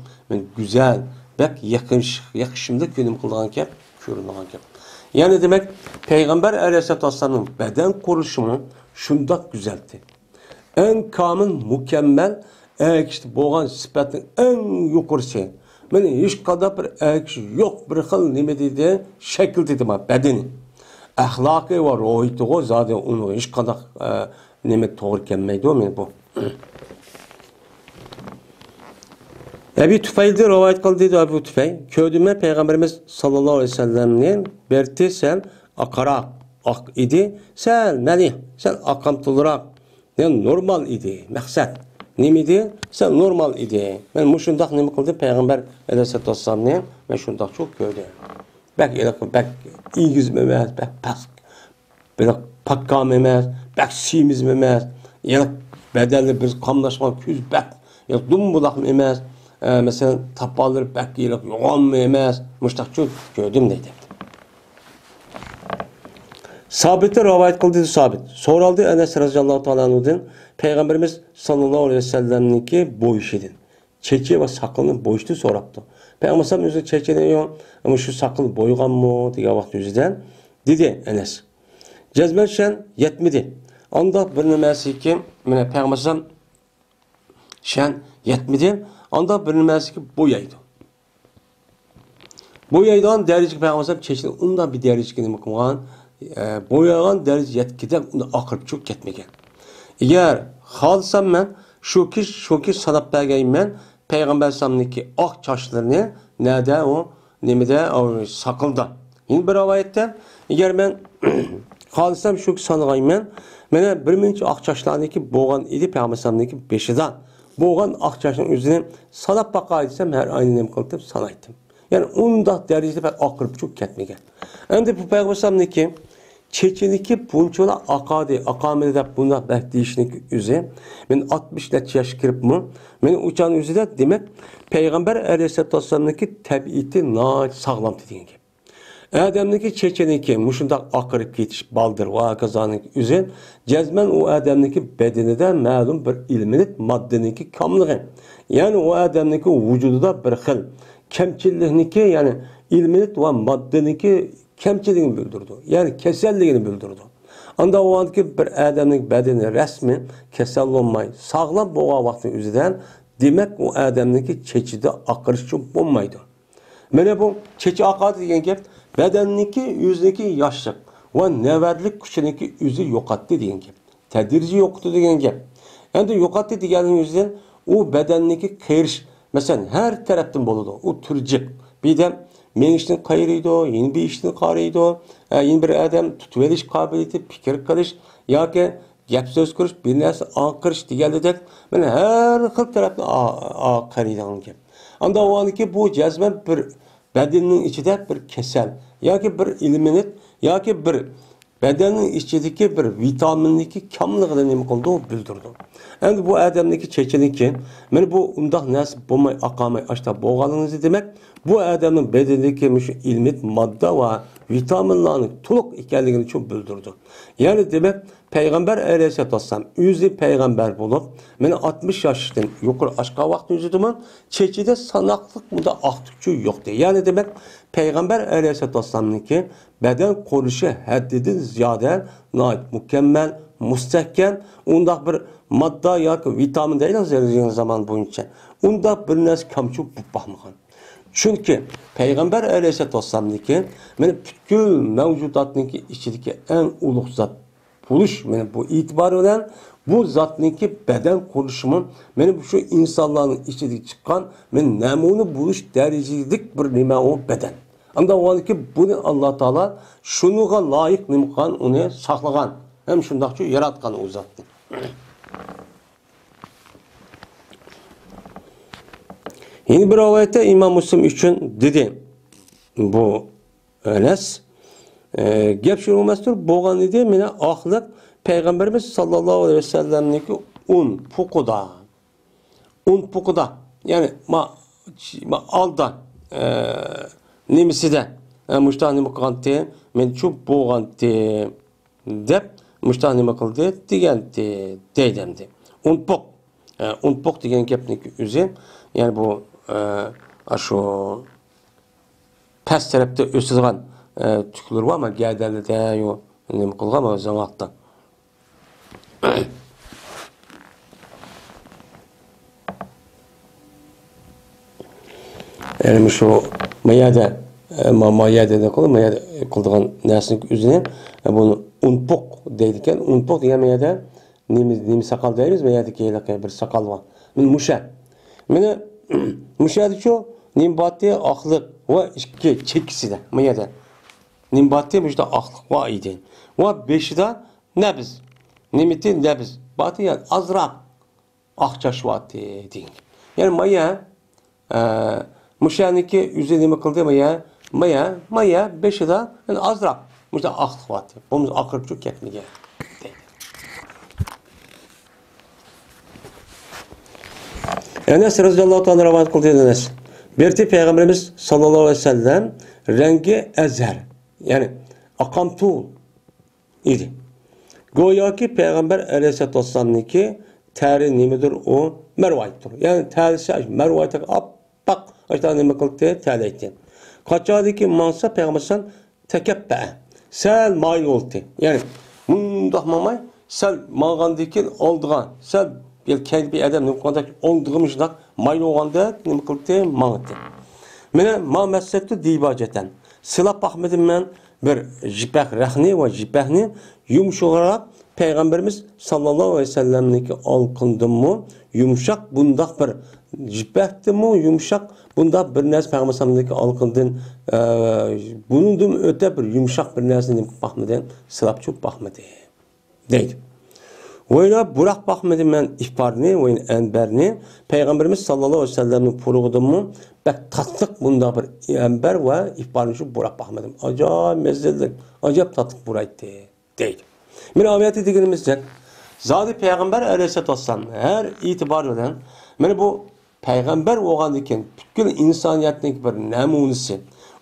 گۈزەل، بەك يېقىش-، يېقىشىملىق كۆرۈنۈپ قالىدىغان گەپ، كۆرۈنىدىغان گەپ. يەنى دېمەك، پەيغەمبەر ئەلەيھىسسالاتۇ ۋەسسالامنىڭ بەدەن قۇرۇلۇشىمۇ شۇنداق گۈزەلتى. ئەڭ كامىل، مۇكەممەل ئەر كىشىدە بولغان سۈپەتنىڭ ئەڭ يۇقىرىسى. مانا ھېچقانداق بىر ئەر كىشى يوق، بىر خىل نېمە دېدى، شەكىل دېدى ما، بەدىنى. ئەخلاقى ۋە روھىيىتىغۇ زادى ئۇنىڭ ھېچقانداق، ئە، نېمە توغرا كەلمەيدۇ، مانا بۇ. ئەبى تۇفەيلدىن رىۋايەت قىلدى، دېدى ئەبۇ تۇفەيل. كۆردۈم مەن پەيغەمبىرىمىز ساللاللاھۇ ئەلەيھى ۋەسەللەمنى، بىرتى سەل ئاقراق، ئاق ئىدى، سەل مەلىھ، سەل ئاقامتىلراق. يەنى نورمال ئىدى، مەقسەت. نېمە ئىدى؟ سەل نورمال ئىدى. مەن مۇشۇنداق نېمە قىلدىم، پەيغەمبەر ئەلەيھىسسالاتۇ ۋەسسالامنى مەن شۇنداقچۇ كۆردۈم. بەك ھېلىقى، بەك ئېگىزمۇ ئەمەس، بەك پەس، بەك پاككام ئەمەس، بەك سېمىزمۇ ئەمەس. ھېلىقى بەدەنلىرى بىر قاملاشقان، كۆزى بەك ھېلىقى دۇمبۇلاقمۇ ئەمەس. ئە، مەسىلەن، تاپانلىرى بەك ھېلىقى يوغانمۇ ئەمەس. مۇشۇنداقچۇ كۆردۈم دەيدۇ. سابىتتىن رىۋايەت قىلدى، سابىت. سورالدى ئەنەس رەزىياللاھۇ تائالا ئەنھۇدىن، پەيغەمبىرىمىز ساللاللاھۇ ئەلەيھى ۋەسەللەمنىڭكى بويىشىدىن، چېچى ۋە ساقىلىنى بويىشىدىن سوراپتۇ. پەيغەمبەر ئەلەيھىسسالام ئۆزىنىڭ چېچىنى، يو-، مۇشۇ ساقىل بويىغانمۇ دېگەن ۋاقىت يۈزىدىن دېدى ئەنەس. جەزمەن شەن يەتمىدى. ئانداق بىر نېمەسىكى، مانا پەيغەمبەر ئەلەيھىسسالام شەن يەتمىدى. ئانداق بىر نېمەسىكى بويايدۇ. بويايدىغان دەرىجىگە پەيغەمبەر ئەلەيھىسسالام چېچىنى ئۇنداق بىر دەرىجىگە نېمە قىلغان، ئە، بويايغان دەرىجە يەتكىدە ئۇنداق ئاقىرىپ چۈشۈپ كەتمىگەن. ئەگەر خالىسام مەن شۇ كۈن، شۇ كۈن ساناپ بەرگەيمەن پەيغەمبەر ئەلەيھىسسالامنىڭكى ئاق چاچلىرىنى نەدە ئۇ نېمىدە، ئۇ ساقىلدا. يەنە بىر رىۋايەتتە، ئەگەر مەن خالىسام شۇ سانىغايمەن، مانا بىر مۇنچە ئاق چاچلارنىڭكى بولغان ئىدى پەيغەمبەر ئەلەيھىسسالامنىڭكى بېشىدا. بولغان ئاق چاچنىڭ ئۆزىنى ساناپ باقاي دېسەم، ھەر ئاينى نېمە قىلىپ سانايتتىم. يەنى ئۇنداق دەرىجىدە بەك ئاقىرىپ چۈشۈپ كەتمىگەن. ئەمدى بۇ پەيغەمبەر ئەلەيھىسسالامنىڭكى چېچىنىڭكى بۇنچىلا ئاقادى، ئاقامىدى دەپ بۇنداق بەك دېيىشنىڭكى ئۆزى، مەن ئاتمىش نەچچە ياشقا كىرىپمۇ، مەن ئۇ چاغنىڭ ئۆزىدە، دېمەك، پەيغەمبەر ئەلەيھىسسالاتۇ ۋەسسالامنىڭكى تەبىئىتى ناھايىتى ساغلامتى دېگەن گەپ. ئادەمنىڭكى چېچىنىڭكى مۇشۇنداق ئاقىرىپ كېتىش بالدۇر ۋە ھاكازانىڭكى ئۆزى جەزمەن ئۇ ئادەمنىڭكى بەدىنىدە مەلۇم بىر ئېلېمېنت ماددىنىڭكى كاملىقى، يەنى ئۇ ئادەمنىڭكى ۋۇجۇدىدا بىر خىل كەمچىللىكنىڭكى، يەنى ئېلېمېنت ۋە ماددىنىڭكى كەمچىلىكىنى بىلدۈرىدۇ، يەنى كېسەللىكىنى بىلدۈرىدۇ. ئاندا بولغاندىكى بىر ئادەمنىڭ بەدىنى رەسمىي كېسەل بولماي، ساغلام بولغان ۋاقتىنىڭ ئۆزىدە، دېمەك، ئۇ ئادەمنىڭكى چېچىدا ئاقىرىش بولمايدۇ. مانا بۇ چېچى ئاقادى دېگەن گەپ بەدەننىڭكى ئۆزىنىڭكى ياشلىق ۋە نەۋرىلىك كۈچىنىڭكى ئۆزى يوقاتتى دېگەن گەپ. تەدرىجىي يوقىتىدۇ دېگەن گەپ. ئەمدى يوقاتتى دېگەننىڭ ئۆزىدىن ئۇ بەدەننىڭكى قېرىش، مەسىلەن، ھەر تەرەپتىن بولىدۇ. ئۇ تۈرجۈك. بىردەم مېڭىشتىن قايرىيدۇ، يەنە بېيىشتىن قايرىيدۇ. ھە، يەنە بىر ئادەم تۇتۇۋېلىش قابىلىيىتى، پىكىر قىلىش ياكى گەپ سۆز قىلىش، بىر نەرسە ئاڭقىرىش دېگەندەك، مانا ھەر خىل تەرەپتىن ئا-، ئا-، قارىيدىغان گەپ. ئاندا ئۇ ئاندىكى بۇ جەزمەن بىر بەدەننىڭ ئىچىدە بىر كېسەل ياكى بىر ئېلېمېنت ياكى بىر بەدەننىڭ ئىچىدىكى بىر ۋىتامىننىڭكى كاملىقىنى نېمە قىلىدۇ؟ بىلدۈرىدۇ. ئەمدى بۇ ئادەمنىڭكى چېچىنىكى، مانا بۇ ئۇنداق نەرسە بولماي، ئاقارماي، ئاشتا بولغانلىقىڭىزنى دېمەك، بۇ ئادەمنىڭ بەدىنىدىكى مۇشۇ ئېلېمېنت ماددا ۋە ۋىتامىنلارنىڭ تولۇق ئىكەنلىكىنى شۇ بىلدۈرىدۇ. يەنى دېمەك، پەيغەمبەر ئەلەيھىسسالاتۇ ۋەسسالام ئۆزى پەيغەمبەر بولۇپ، مانا ئاتمىش ياشتىن يۇقىرى ئاشقان ۋاقىتنىڭ ئۆزىدىمۇ چېچىدە ساناقلىق مۇنداق ئاقتۇقچۇ يوقتى. يەنى دېمەك، پەيغەمبەر ئەلەيھىسسالاتۇ ۋەسسالامنىڭكى بەدەن قۇرۇلۇشى ھەددىدىن زىيادە ناھايىتى مۇكەممەل، مۇستەھكەم، ئۇنداق بىر ماددا ياكى ۋىتامىن دەيلى ھازىرقى زامان بويىچە، ئۇنداق بىر نەرسە كەمچىل بولۇپ باقمىغان. چۈنكى پەيغەمبەر ئەلەيھىسسالاتۇ ۋەسسالامنىڭكى مانا پۈتكۈل مەۋجۇداتنىڭكى ئىچىدىكى ئەڭ ئۇلۇغ زات بولۇش، مانا بۇ ئېتىبارى بىلەن بۇ زاتنىڭكى بەدەن قۇرۇلۇشىمۇ مانا شۇ ئىنسانلارنىڭ ئىچىدىن چىققان مانا نەمۇنە بولۇش دەرىجىلىك بىر نېمە ئۇ بەدەن. ئاندا ئۇنىڭكى بۇنى ئاللا تائالا شۇنىڭغا لايىق نېمە قىلغان، ئۇنى ساقلىغان ھەم شۇنداقچۇ ياراتقان ئۇ زاتنى. يەنە بىر رىۋايەتتە ئىمام مۇسلىم ئۈچۈن دېدى بۇ ئەنەس، ئە، گەپ شۇ ئەمەستۇر، بولغان ئىدى، مانا ئاقلىق پەيغەمبىرىمىز ساللاللاھۇ ئەلەيھى ۋەسەللەمنىڭكى ئۇن پۇقىدا. ئۇن پۇقىدا. يەنى ما، ما ئالدا، ئە، نېمىسىدە، ئە، مۇشۇنداق نېمە قىلغانتى، مەن چۇ بولغانتى. دەپ مۇشۇنداق نېمە قىلدى دېگەنتى دەيدۇ ئەمدى. ئۇنپۇق. ئە، ئۇنپۇق دېگەن گەپنىڭ ئۆزى، يەنى بۇ، ئە، ئاشۇ پەس تەرەپتە ئۆسىدىغان، ئە، تۈكلىرى بار، مانا گەدەنلىدە، يو، نېمە قىلغان، مانا زاڭاقتا. يەنى مۇشۇ ما يەردە، ئە، ما، ما يەردە نېمە قىلدى، ما يەردە قىلىدىغان نەرسىنىڭ ئۆزىنى، ئە، بۇنى ئۇنپۇق دەيدىكەن. ئۇنپۇق دېگەن ما يەردە نېمە، نېمە ساقال دەيمىز، ما يەردىكى ھېلىقى بىر ساقال بار. مانا مۇشە. مانا مۇشەدىچۇ نېمە بارتى؟ ئاقلىق ۋە ئىككى چېكىسىدە. ما يەردە نېمە بارتى؟ مۇشۇنداق ئاقلىق بار ئىدى. ۋە بېشىدا نەبىز. نېمىتى؟ نەبىز. بارتى، يەنى ئازراق. ئاق چاچ بارتى دېگەن. يەنى مايا، ئە، مۇشۇنىڭكى ئۆزى نېمە قىلدى؟ مايا، مايا، مايا بېشىدا يەنى ئازراق مۇشۇنداق ئاقلىق بارتى. بولمىسا ئاقىرىپ چۈشۈپ كەتمىگەن دەيدۇ. ئەنەس رەزىياللاھۇ تائالا رىۋايەت قىلدى، ئەنەس. بىرتى پەيغەمبىرىمىز ساللاللاھۇ ئەلەيھى ۋەسەللەم رەڭگى ئەزھەر، يەنى ئاقامتۇل ئىدى. گوياكى پەيغەمبەر ئەلەيھىسسالاتۇ ۋەسسالامنىڭكى تەرى نېمىدۇر ئۇ مەرۋايىتتۇر. يەنى تەرىسى مەرۋايىتتەك ئاپئاق، ئاشۇنداق نېمە قىلىدۇ، تەرلەيتتى. قاچاندىكى ماڭسا پەيغەمبەر ئەلەيھىسسالام تەكەپپەئە. سەل مايىل بولدى. يەنى مۇنداق ماڭماي، سەل ماڭغاندىن كېيىن ئالدىغا، سەل بىر كەينىدە بىر ئادەم نېمە قىلغاندەك ئالدىغا مۇشۇنداق مايىل بولغاندەك نېمە قىلدى، ماڭدى. مانا ما مەسسەتتۇ دىباجەتەن. سىلاپ باقمىدىم مەن بىر يىپەك رەخنى ۋە يىپەكنى يۇمشىغىراق پەيغەمبىرىمىز ساللاللاھۇ ئەلەيھى ۋەسەللەمنىڭكى ئالىقىنىدىنمۇ يۇمشاق بۇنداق بىر يىپەكتىنمۇ يۇمشاق بۇنداق بىر نەرسە پەيغەمبىرىمىزنىڭكى ئالىقىدىن، ئە، بۇنىڭدىن ئۆتە بىر يۇمشاق بىر نەرسىنى نېمە قىلىپ باقمىدى، سىلاپ چۇۋۇپ باقمىدى، دەيدۇ. ۋەيلا بۇراق باقمىدىم مەن ئىپارنى، ۋەيلا ئەنبەرنى، پەيغەمبىرىمىز ساللاللاھۇ ئەلەيھى ۋەسەللەمنىڭ پۇرىقىدىنمۇ بەك تاتلىق بۇنداق بىر ئەنبەر ۋە ئىپارنى شۇ بۇراق باقمىدىم. ئاجايىپ مەززىلىك، ئاجايىپ تاتلىق بۇرايتتى. دەيدۇ. مانا ئايەتتە دېگىنىمىزدەك، زادى پەيغەمبەر ئەلەيھىسسالاتۇ ۋەسسالام ھەر ئېتىبار بىلەن، مانا بۇ پەيغەمبەر بولغاندىن كېيىن پۈتكۈل ئىنسانىيەتنىڭ بىر نەمۇنىسى،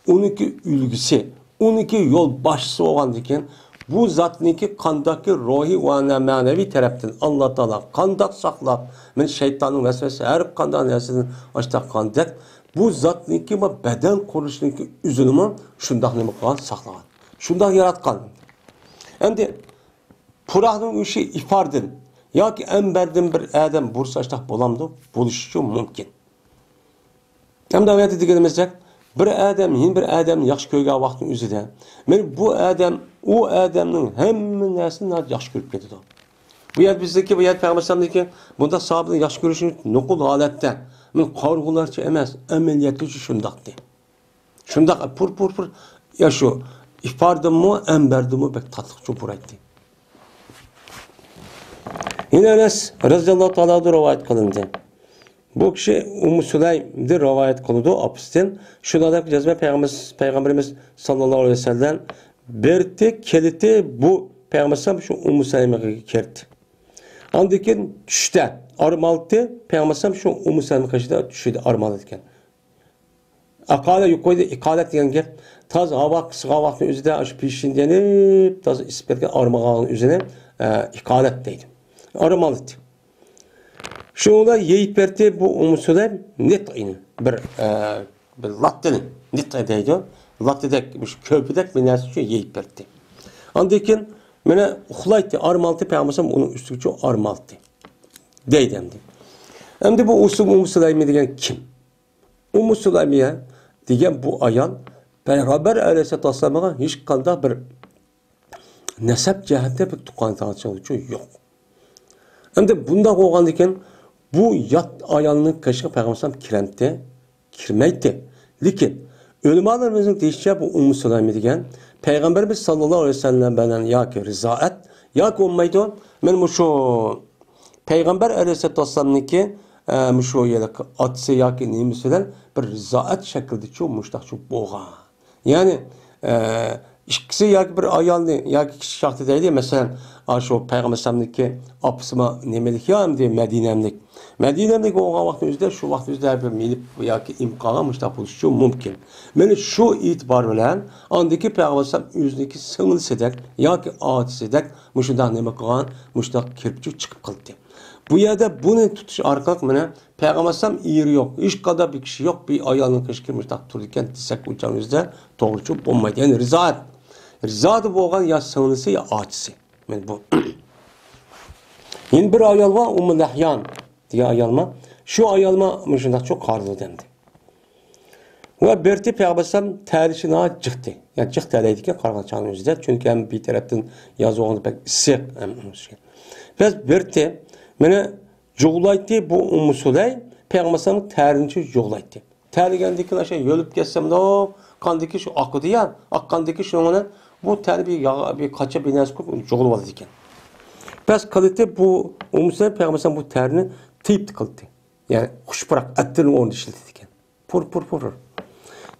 ئۇنىڭكى ئۈلگىسى، ئۇنىڭكى يول باشچىسى بولغاندىن كېيىن، بۇ زاتنىڭكى قانداقكى روھىي ۋە مەنىۋى تەرەپتىن ئاللا تائالا قانداق ساقلاپ، مانا شەيتاننىڭ ۋەسۋەسىسى ھەر قانداق نەرسىدىن ئاشتاق قاندەك، بۇ زاتنىڭكى بۇ بەدەن قۇرۇلۇشىنىڭكى ئۆزىنىمۇ شۇنداق نېمە قىلغان، ساقلىغان. شۇنداق ياراتقان. ئەمدى پۇراقنىڭ ئۆشى ئىپاردىن ياكى ئەمبەردىن بىر ئادەم بۇرسا ئاشتاق بولامدۇ؟ بولۇشىچۇ مۇمكىن. ئەمدى ئايەتتە دېگىنىمىزدەك، بىر ئادەم يەنە بىر ئادەمنى ياخشى كۆرگەن ۋاقىتنىڭ ئۆزىدە، مانا بۇ ئادەم ئۇ ئادەمنىڭ ھەممە نەرسىنى ناھايىتى ياخشى كۆرۈپ كېتىدۇ. بۇ يەردە بىزدىكى، بۇ يەردە پەيغەمبەر ئەلەيھىسسالامدىكى بۇنداق ساھابىنى ياخشى كۆرۈشنى نوقۇل ھالەتتە، مانا قارىغۇلارچە ئەمەس، ئەمەلىيەتتىچۇ شۇنداقتى. شۇنداق پۇر، پۇر، پۇر. يا شۇ ئىپاردىنمۇ، ئەمبەردىنمۇ بەك تاتلىق چوپۇرايتتى. يەنە ئەنەس رەزىياللاھۇ تائالا ئەنھۇ رىۋايەت قىلىندى. بۇ كىشى ئۇممۇ سۇلەيمدىن رىۋايەت قىلىدۇ، ئاپىسىدىن. شۇنىڭدەك جەزمەن پەيغەمبىرىمىز، پەيغەمبىرىمىز ساللاللاھۇ ئەلەيھى ۋەسەللەم بېرىتتى، كېلىتتى، بۇ پەيغەمبەر شۇ ئۇممۇ سۇلەيمگە كىردى. ئاندىن كېيىن چۈشتە ئارمالتى، پەيغەمبەر شۇ ئۇممۇ سۇلەيمنىڭ قېشىدا چۈشىدە ئارمالىدىكەن. ئاقالە يۇقىرىدا ئىقالەت دېگەن گەپ. تازا ھاۋا قىسقان ۋاقىتنىڭ ئۆزىدە شۇ پېشىنى يېنىپ، تازا ئىسسىپ كەتكەن ئارمىغاننىڭ ئۆزىنى، ئە، ئىقالەت دەيدۇ. ئارمالىتى. شۇنىڭدا يېيىپ بەردى بۇ ئۇممۇ سۇلەيم نىتئىنى. بىر، ئە، بىر لاتتىنى. نىتئە دەيدۇ. لاتتىدەك، مۇشۇ كۆپىدەك بىر نەرسە ئۈچۈن يېيىپ بەردى. ئاندىن كېيىن مانا ئۇخلايتتى، ئارمالتى پەيغەمبەر ئۇنىڭ ئۈستىگىچۇ ئارمالتى. دەيدۇ ئەمدى. ئەمدى بۇ ئۇسۇم ئۇممۇ سۇلەيمى دېگەن كىم؟ ئۇممۇ سۇلەيمىيە دېگەن بۇ ئايال پەيغەمبەر ئەلەيھىسسالاتۇ ۋەسسالامغا ھېچقانداق بىر نەسەب جەھەتتە بىر تۇغقان تاڭچىلىقى يوق. ئەمدى بۇنداق بولغاندىكىن بۇ يات ئايالنىڭ قېشىغا پەيغەمبەر ئەلەيھىسسالام كىرەمتى؟ كىرمەيتتى. لېكىن ئۆلىمالىرىمىزنىڭ دېيىشىچە بۇ ئۇممۇ سۇلەيمە دېگەن پەيغەمبىرىمىز ساللاللاھۇ ئەلەيھى ۋەسەللەم بىلەن ياكى رىزائەت ياكى بولمايدۇ. مانا مۇشۇ پەيغەمبەر ئەلەيھىسسالاتۇ ۋەسسالامنىڭكى، ئە، مۇشۇ يەنە ئاتىسى ياكى نېمىسى بىلەن بىر رىزائەت شەكلىدىچۇ مۇشۇنداقچۇ بولغان. يەنى، ئە، ئىككىسى ياكى بىر ئايالنى ياكى كىچىك چاغدا دەيلى، مەسىلەن، ئاشۇ پەيغەمبەر ئەلەيھىسسالامنىڭكى ئاپىسىمۇ نېمىلىك يا ئەمدى مەدىنەملىك. مەدىنەملىك بولغان ۋاقىتنىڭ ئۆزىدە شۇ ۋاقىت ئۆزىدە بىر مېلىپ ياكى ئىمىپ قالغان مۇشۇنداق بولۇشىچۇ مۇمكىن. مانا شۇ ئېتىبار بىلەن ئاندىكى پەيغەمبەر ئەلەيھىسسالام ئۆزىنىڭكى سىڭلىسىدەك ياكى ئاچىسىدەك مۇشۇنداق نېمە قىلغان، مۇشۇنداق كىرىپچۇ چىقىپ قالدى. بۇ يەردە بۇنى تۇتۇش ئارقىلىق مانا پەيغەمبەر ئەلەيھىسسالام ئېرى يوق، ھېچقانداق بىر كىشى يوق، بىر ئايالنىڭ قېشىغا مۇشۇنداق تۇرىدىكەن دېسەك، ئۇ چاغنىڭ ئۆزىدە توغرىچۇ بولمايدۇ. يەنى رىزائەت، رىزائەت بولغان يا سىڭلىسى يا ئاچىسى. مانا بۇ. يەنە بىر ئايال بار، ئۇممۇ لەھيان دېگەن ئايال بار. شۇ ئايال بار مۇشۇنداقچۇ قارىدۇ دەمدى. ۋە بىرتى پەيغەمبەر ئەلەيھىسسالام تەرلىشى ناھايىتى جىقتى. يەنى جىق تەرلەيدىكەن قارىغان چاغنىڭ ئۆزىدە. چۈنكى ھەم بىر تەرەپتىن ياز بولغاندا بەك ئىسسىق، ھەم بەس بىرتى مانا جۇغلايتتى بۇ ئۇممۇ سۇلەيم، پەيغەمبەر ئەلەيھىسسالامنىڭ تەرىنىچۇ جۇغلايتتى. تەرلىگەندىن كېيىن ئاشۇ يۆلۈپ كەتسەمدۇ، قاندىكى شۇ ئاقىدۇ يا، ئاققاندىكى شۇنىڭ بىلەن بۇ تەرنى بىر ياغ-، بىر قاچا بىر نەرسە قىلىپ جۇغلىۋالىدىكەن. بەس قىلىتتى بۇ ئۇممۇ سۇلەيم پەيغەمبەر ئەلەيھىسسالام بۇ تەرنى تېيىپتە قىلىتتى. يەنى خۇش پۇراق ئەتىرنىڭ ئورنىدا ئىشلىتىدىكەن. پۇر، پۇر، پۇر، پۇر.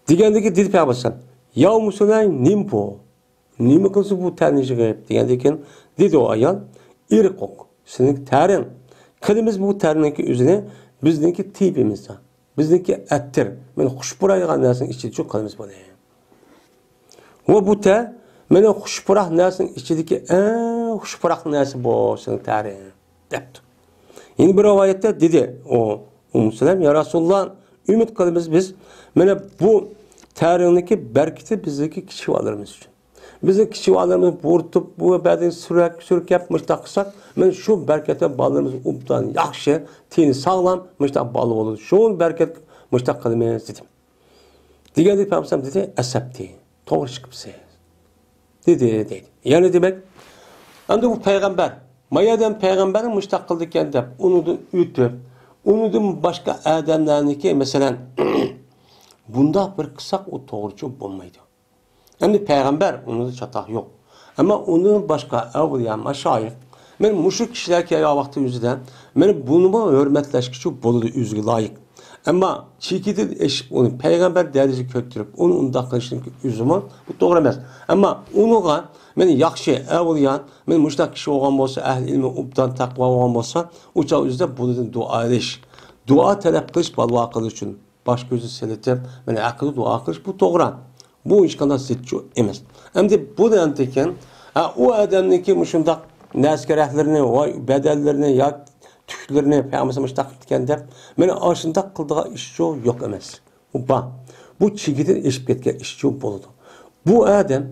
دېگەندىكى دېدى پەيغەمبەر ئەلەيھىسسالام، يا ئۇممۇ سۇلەيم، نېمە بۇ؟ نېمە قىلسا بۇ تەرنى يىغىپ؟ دېگەندىن كېيىن دېدى ئۇ ئايال، ئىرقۇك، سېنىڭكى تەرىڭ. قىلىمىز بۇ تەرنىڭكى ئۆزىنى بىزنىڭكى تېيىپىمىزدا. بىزنىڭكى ئەتىر، مانا خۇش پۇرايدىغان نەرسىنىڭ ئىچىدىچۇ قىلىمىز بۇنى. ۋە بۇ تەر، مانا خۇش پۇراق نەرسىنىڭ ئىچىدىكى ئەڭ خۇش پۇراق نەرسە بۇ سېنىڭ تەرىڭ، دەپتۇ. يەنە بىر رىۋايەتتە دېدى ئۇ ئۇممۇ سۇلەيم، يا رەسۇلاللا، ئۈمىد قىلىمىز بىز، مانا بۇ تەرىڭنىڭكى بەرىكىتى بىزنىڭكى كىچىك بالىلىرىمىز ئۈچۈن. بىزنىڭ كىچىك بالىلىرىمىزنى بۇرۇتۇپ، بۇ بەدىنى سۈرەك-، سۈركەپ مۇشۇنداق قىلساق، مانا شۇ بەرىكەتتە بالىلىرىمىز ئوبدان ياخشى، تېنى ساغلام، مۇشۇنداق بالا بولىدۇ. شۇ بەرىكەت مۇشۇنداق قىلىمىز دېدىم. دېگەندە پەيغەمبەر دېدى، ئەسەپتى، توغرا چىقىپسىز، دېدى، دەيدۇ. يەنى دېمەك، ئەمدى بۇ پەيغەمبەر، ما يەردىن پەيغەمبەرنى مۇشۇنداق قىلدىكەن دەپ، ئۇنىڭدىن ئۆتۈپ، ئۇنىڭدىن باشقا ئادەملەرنىكى، مەسىلەن، بۇنداق بىر قىلساق، ئۇ توغرىچۇ بولمايدۇ. ئەمدى پەيغەمبەر، ئۇنىڭدا چاتاق يوق. ئەمما ئۇنىڭدىن باشقا ئەۋلىيا، مەشايىخ، مانا مۇشۇ كىشىلەر كەلگەن ۋاقتى ئۆزىدە، مانا بۇنىمۇ ھۆرمەتلەشكىچۇ بولىدۇ، ئۆزىگە لايىق. ئەمما چېكىدىن ئېشىپ، ئۇنى پەيغەمبەر دەرىجىگە كۆتۈرۈپ، ئۇنى ئۇنداق قىلىشنىڭ ئۆزىمۇ بۇ توغرا ئەمەس. ئەمما ئۇنىڭغا، مانا ياخشى، ئەۋلىيا، مانا مۇشۇنداق كىشى بولغان بولسا، ئەھلى ئىلمى ئوبدان، تەقۋا بولغان بولسا، ئۇ چاغ ئۆزىدە بۇنىڭدىن دۇئا ئېلىش، دۇئا تەلەپ قىلىش بالىلار قىلىش ئۈچۈن. باش كۆزى سېلىتىپ، مانا ھەققىدە دۇئا قىلىش، بۇ توغرا. بۇ ھېچقانداق زىتچۇ ئەمەس. ئەمدى بۇ دېگەندىكىن، ھە، ئۇ ئادەمنىڭكى مۇشۇنداق نەرسىگە رەھلىرىنى، ۋاي، بەدەنلىرىنى ياكى تۈكلىرىنى پەيغەمبەر مۇشۇنداق قىپتىكەن دەپ، مانا ئاشۇنداق قىلىدىغان ئىشچۇ يوق ئەمەس. بۇ بار. بۇ چېكىدىن ئېشىپ كەتكەن ئىشچۇ بولىدۇ. بۇ ئادەم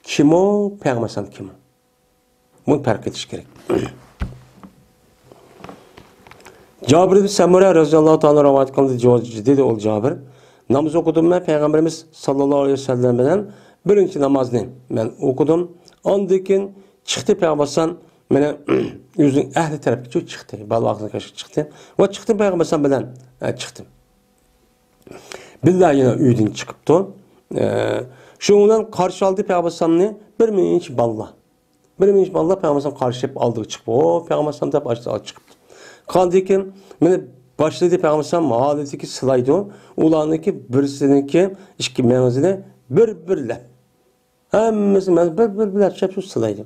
كىمۇ، پەيغەمبەر كىمۇ؟ بۇنى پەرق ئېتىش كېرەك. جابىر ئىبن سەمۇرە رەزىياللاھۇ تائالا رىۋايەت قىلدى، دېدى ئۇ جابىر، ناماز ئوقۇدۇم مەن پەيغەمبىرىمىز ساللاللاھۇ ئەلەيھى ۋەسەللەم بىلەن بىرىنچى نامازنى مەن ئوقۇدۇم. ئاندىن كېيىن چىقتى پەيغەمبەر ئەلەيھىسسالام، مانا ئۆزىنىڭ ئەھلى تەرەپكە چىقتى، بالىلار چىقتى ۋە چىقتى پەيغەمبەر ئەلەيھىسسالام بىلەن، ئە، چىقتىم. بىللە يەنە ئۆيدىن چىقىپتۇ. ئە، شۇنىڭ بىلەن قارشى ئالدى پەيغەمبەر ئەلەيھىسسالامنى بىر مۇنچە بالىلار. بىر مۇنچە بالىلار پەيغەمبەر ئەلەيھىسسالام قارشى ئېلىپ ئالدىغا چىقىپ، ئو، پەيغەمبەر ئەلەيھىسسالام دەپ ئاشۇ چىقىپتۇ. قاندىن كېيىن مانا باشلىدى پەيغەمبەر ئەلەيھىسسالام ھالىتىكى سىلايدۇ. ئۇلارنىڭكى بىرسىنىڭكى ئىككى مەڭزىنى بىر-بىرلەپ. ھەممىسى مەن بىر-بىرلەپ شۇ سىلايدۇ.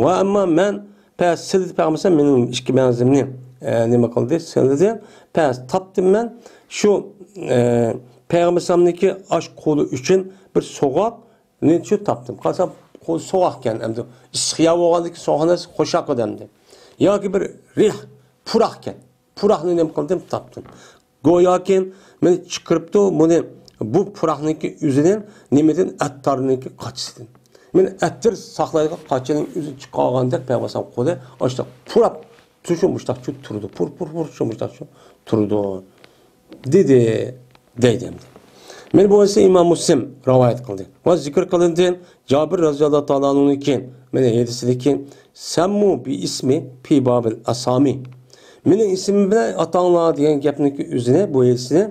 ۋە ئەمما مەن پەس سىلىدى پەيغەمبەر ئەلەيھىسسالام مېنىڭ ئىككى مەڭزىمنى، ئە، نېمە قىلدى؟ سىلىدى. پەس تاپتىم مەن. شۇ، ئە، پەيغەمبەر ئەلەيھىسسالامنىڭكى ئاش قولى ئۈچۈن بىر سوغۇق نېچۈ تاپتىم. قارىسام، قول سوغۇقكەن ئەمدى. ئىسسىق يەر بولغاندىكىن سوغۇق نەرسە قوشاق ئەمدى. ياكى بىر رىھ، پۇراقكەن. پۇراقنى نېمە قىلدىم؟ تاپتىم. گوياكى مېنى چىقىرىپتۇ، بۇنى، بۇ پۇراقنىڭكى ئۆزىدىن، نېمىدىن؟ ئەتتارنىڭكى قاچىسىدىن. مېنى ئەتتىر ساقلايدىغان قاچىنىڭ ئۆزىنى چىقارغاندەك پەيغەمبەر قولى ئاشۇنداق پۇراپ، شۇ مۇشتاقچۇ تۇرىدۇ. پۇر، پۇر، پۇر، شۇ مۇشتاقچۇ تۇرىدۇ. دېدى، دەيدۇ ئەمدى. مانا بۇ ھەدىسنى ئىمام مۇسلىم رىۋايەت قىلدى. ۋە زىكىر قىلىندى جابىر رازىياللاھۇ تائالا ئەنھۇدىن كېيىن، مانا ھەدىسىدىن كېيىن، سەممۇ بىئىسمى پى بابىل ئاسامى. مېنىڭ ئىسمىم بىلەن ئاتاڭلار دېگەن گەپنىڭكى ئۆزىنى، بۇ ھەدىسنى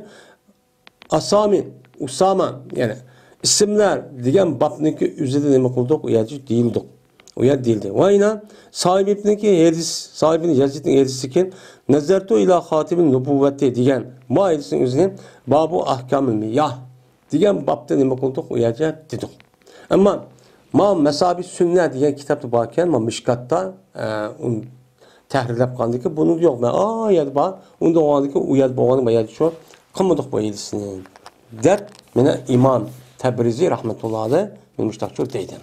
ئاسامى، ئۇسامە، يەنى ئىسىملەر دېگەن بابنىڭكى ئۆزىدە نېمە قىلدۇق؟ ئۇ يەردە دېيىلدۇق. ئۇ يەردە دېيىلدى. ۋە يەنە ساھىبنىڭكى ھەدىس، ساھىبىنى يەزىدنىڭ ھەدىسىدىكى نەزەرتۇ ئىلا خاتىمىن نۇبۇۋۋەتى دېگەن ما ھەدىسنىڭ ئۆزىنى بابۇ ئەھكامىل مىياھ دېگەن بابتا نېمە قىلدۇق؟ ئۇ يەردە دېدۇق. ئەمما ما مەسابىھ سۈننە دېگەن كىتابتا باركەن، ما مىشكاتتا، ئە، ئۇنى تەھرىرلەپ قالدىكى، بۇنىڭدا يوق. مەن ئا يەردە بار، ئۇندا بولغاندىكى ئۇ يەردە بولغان، ما يەردە شۇ قىلمىدۇق بۇ ھەدىسنى دەپ، مانا ئىمام تەبرىزى رەھمەتۇللا ئەلەيھ مانا مۇشتاقچۇ دەيدۇ.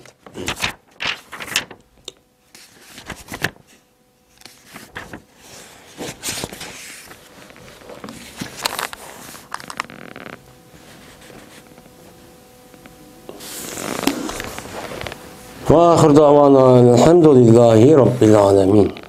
وآخر دعوانا الحمد لله رب العالمين.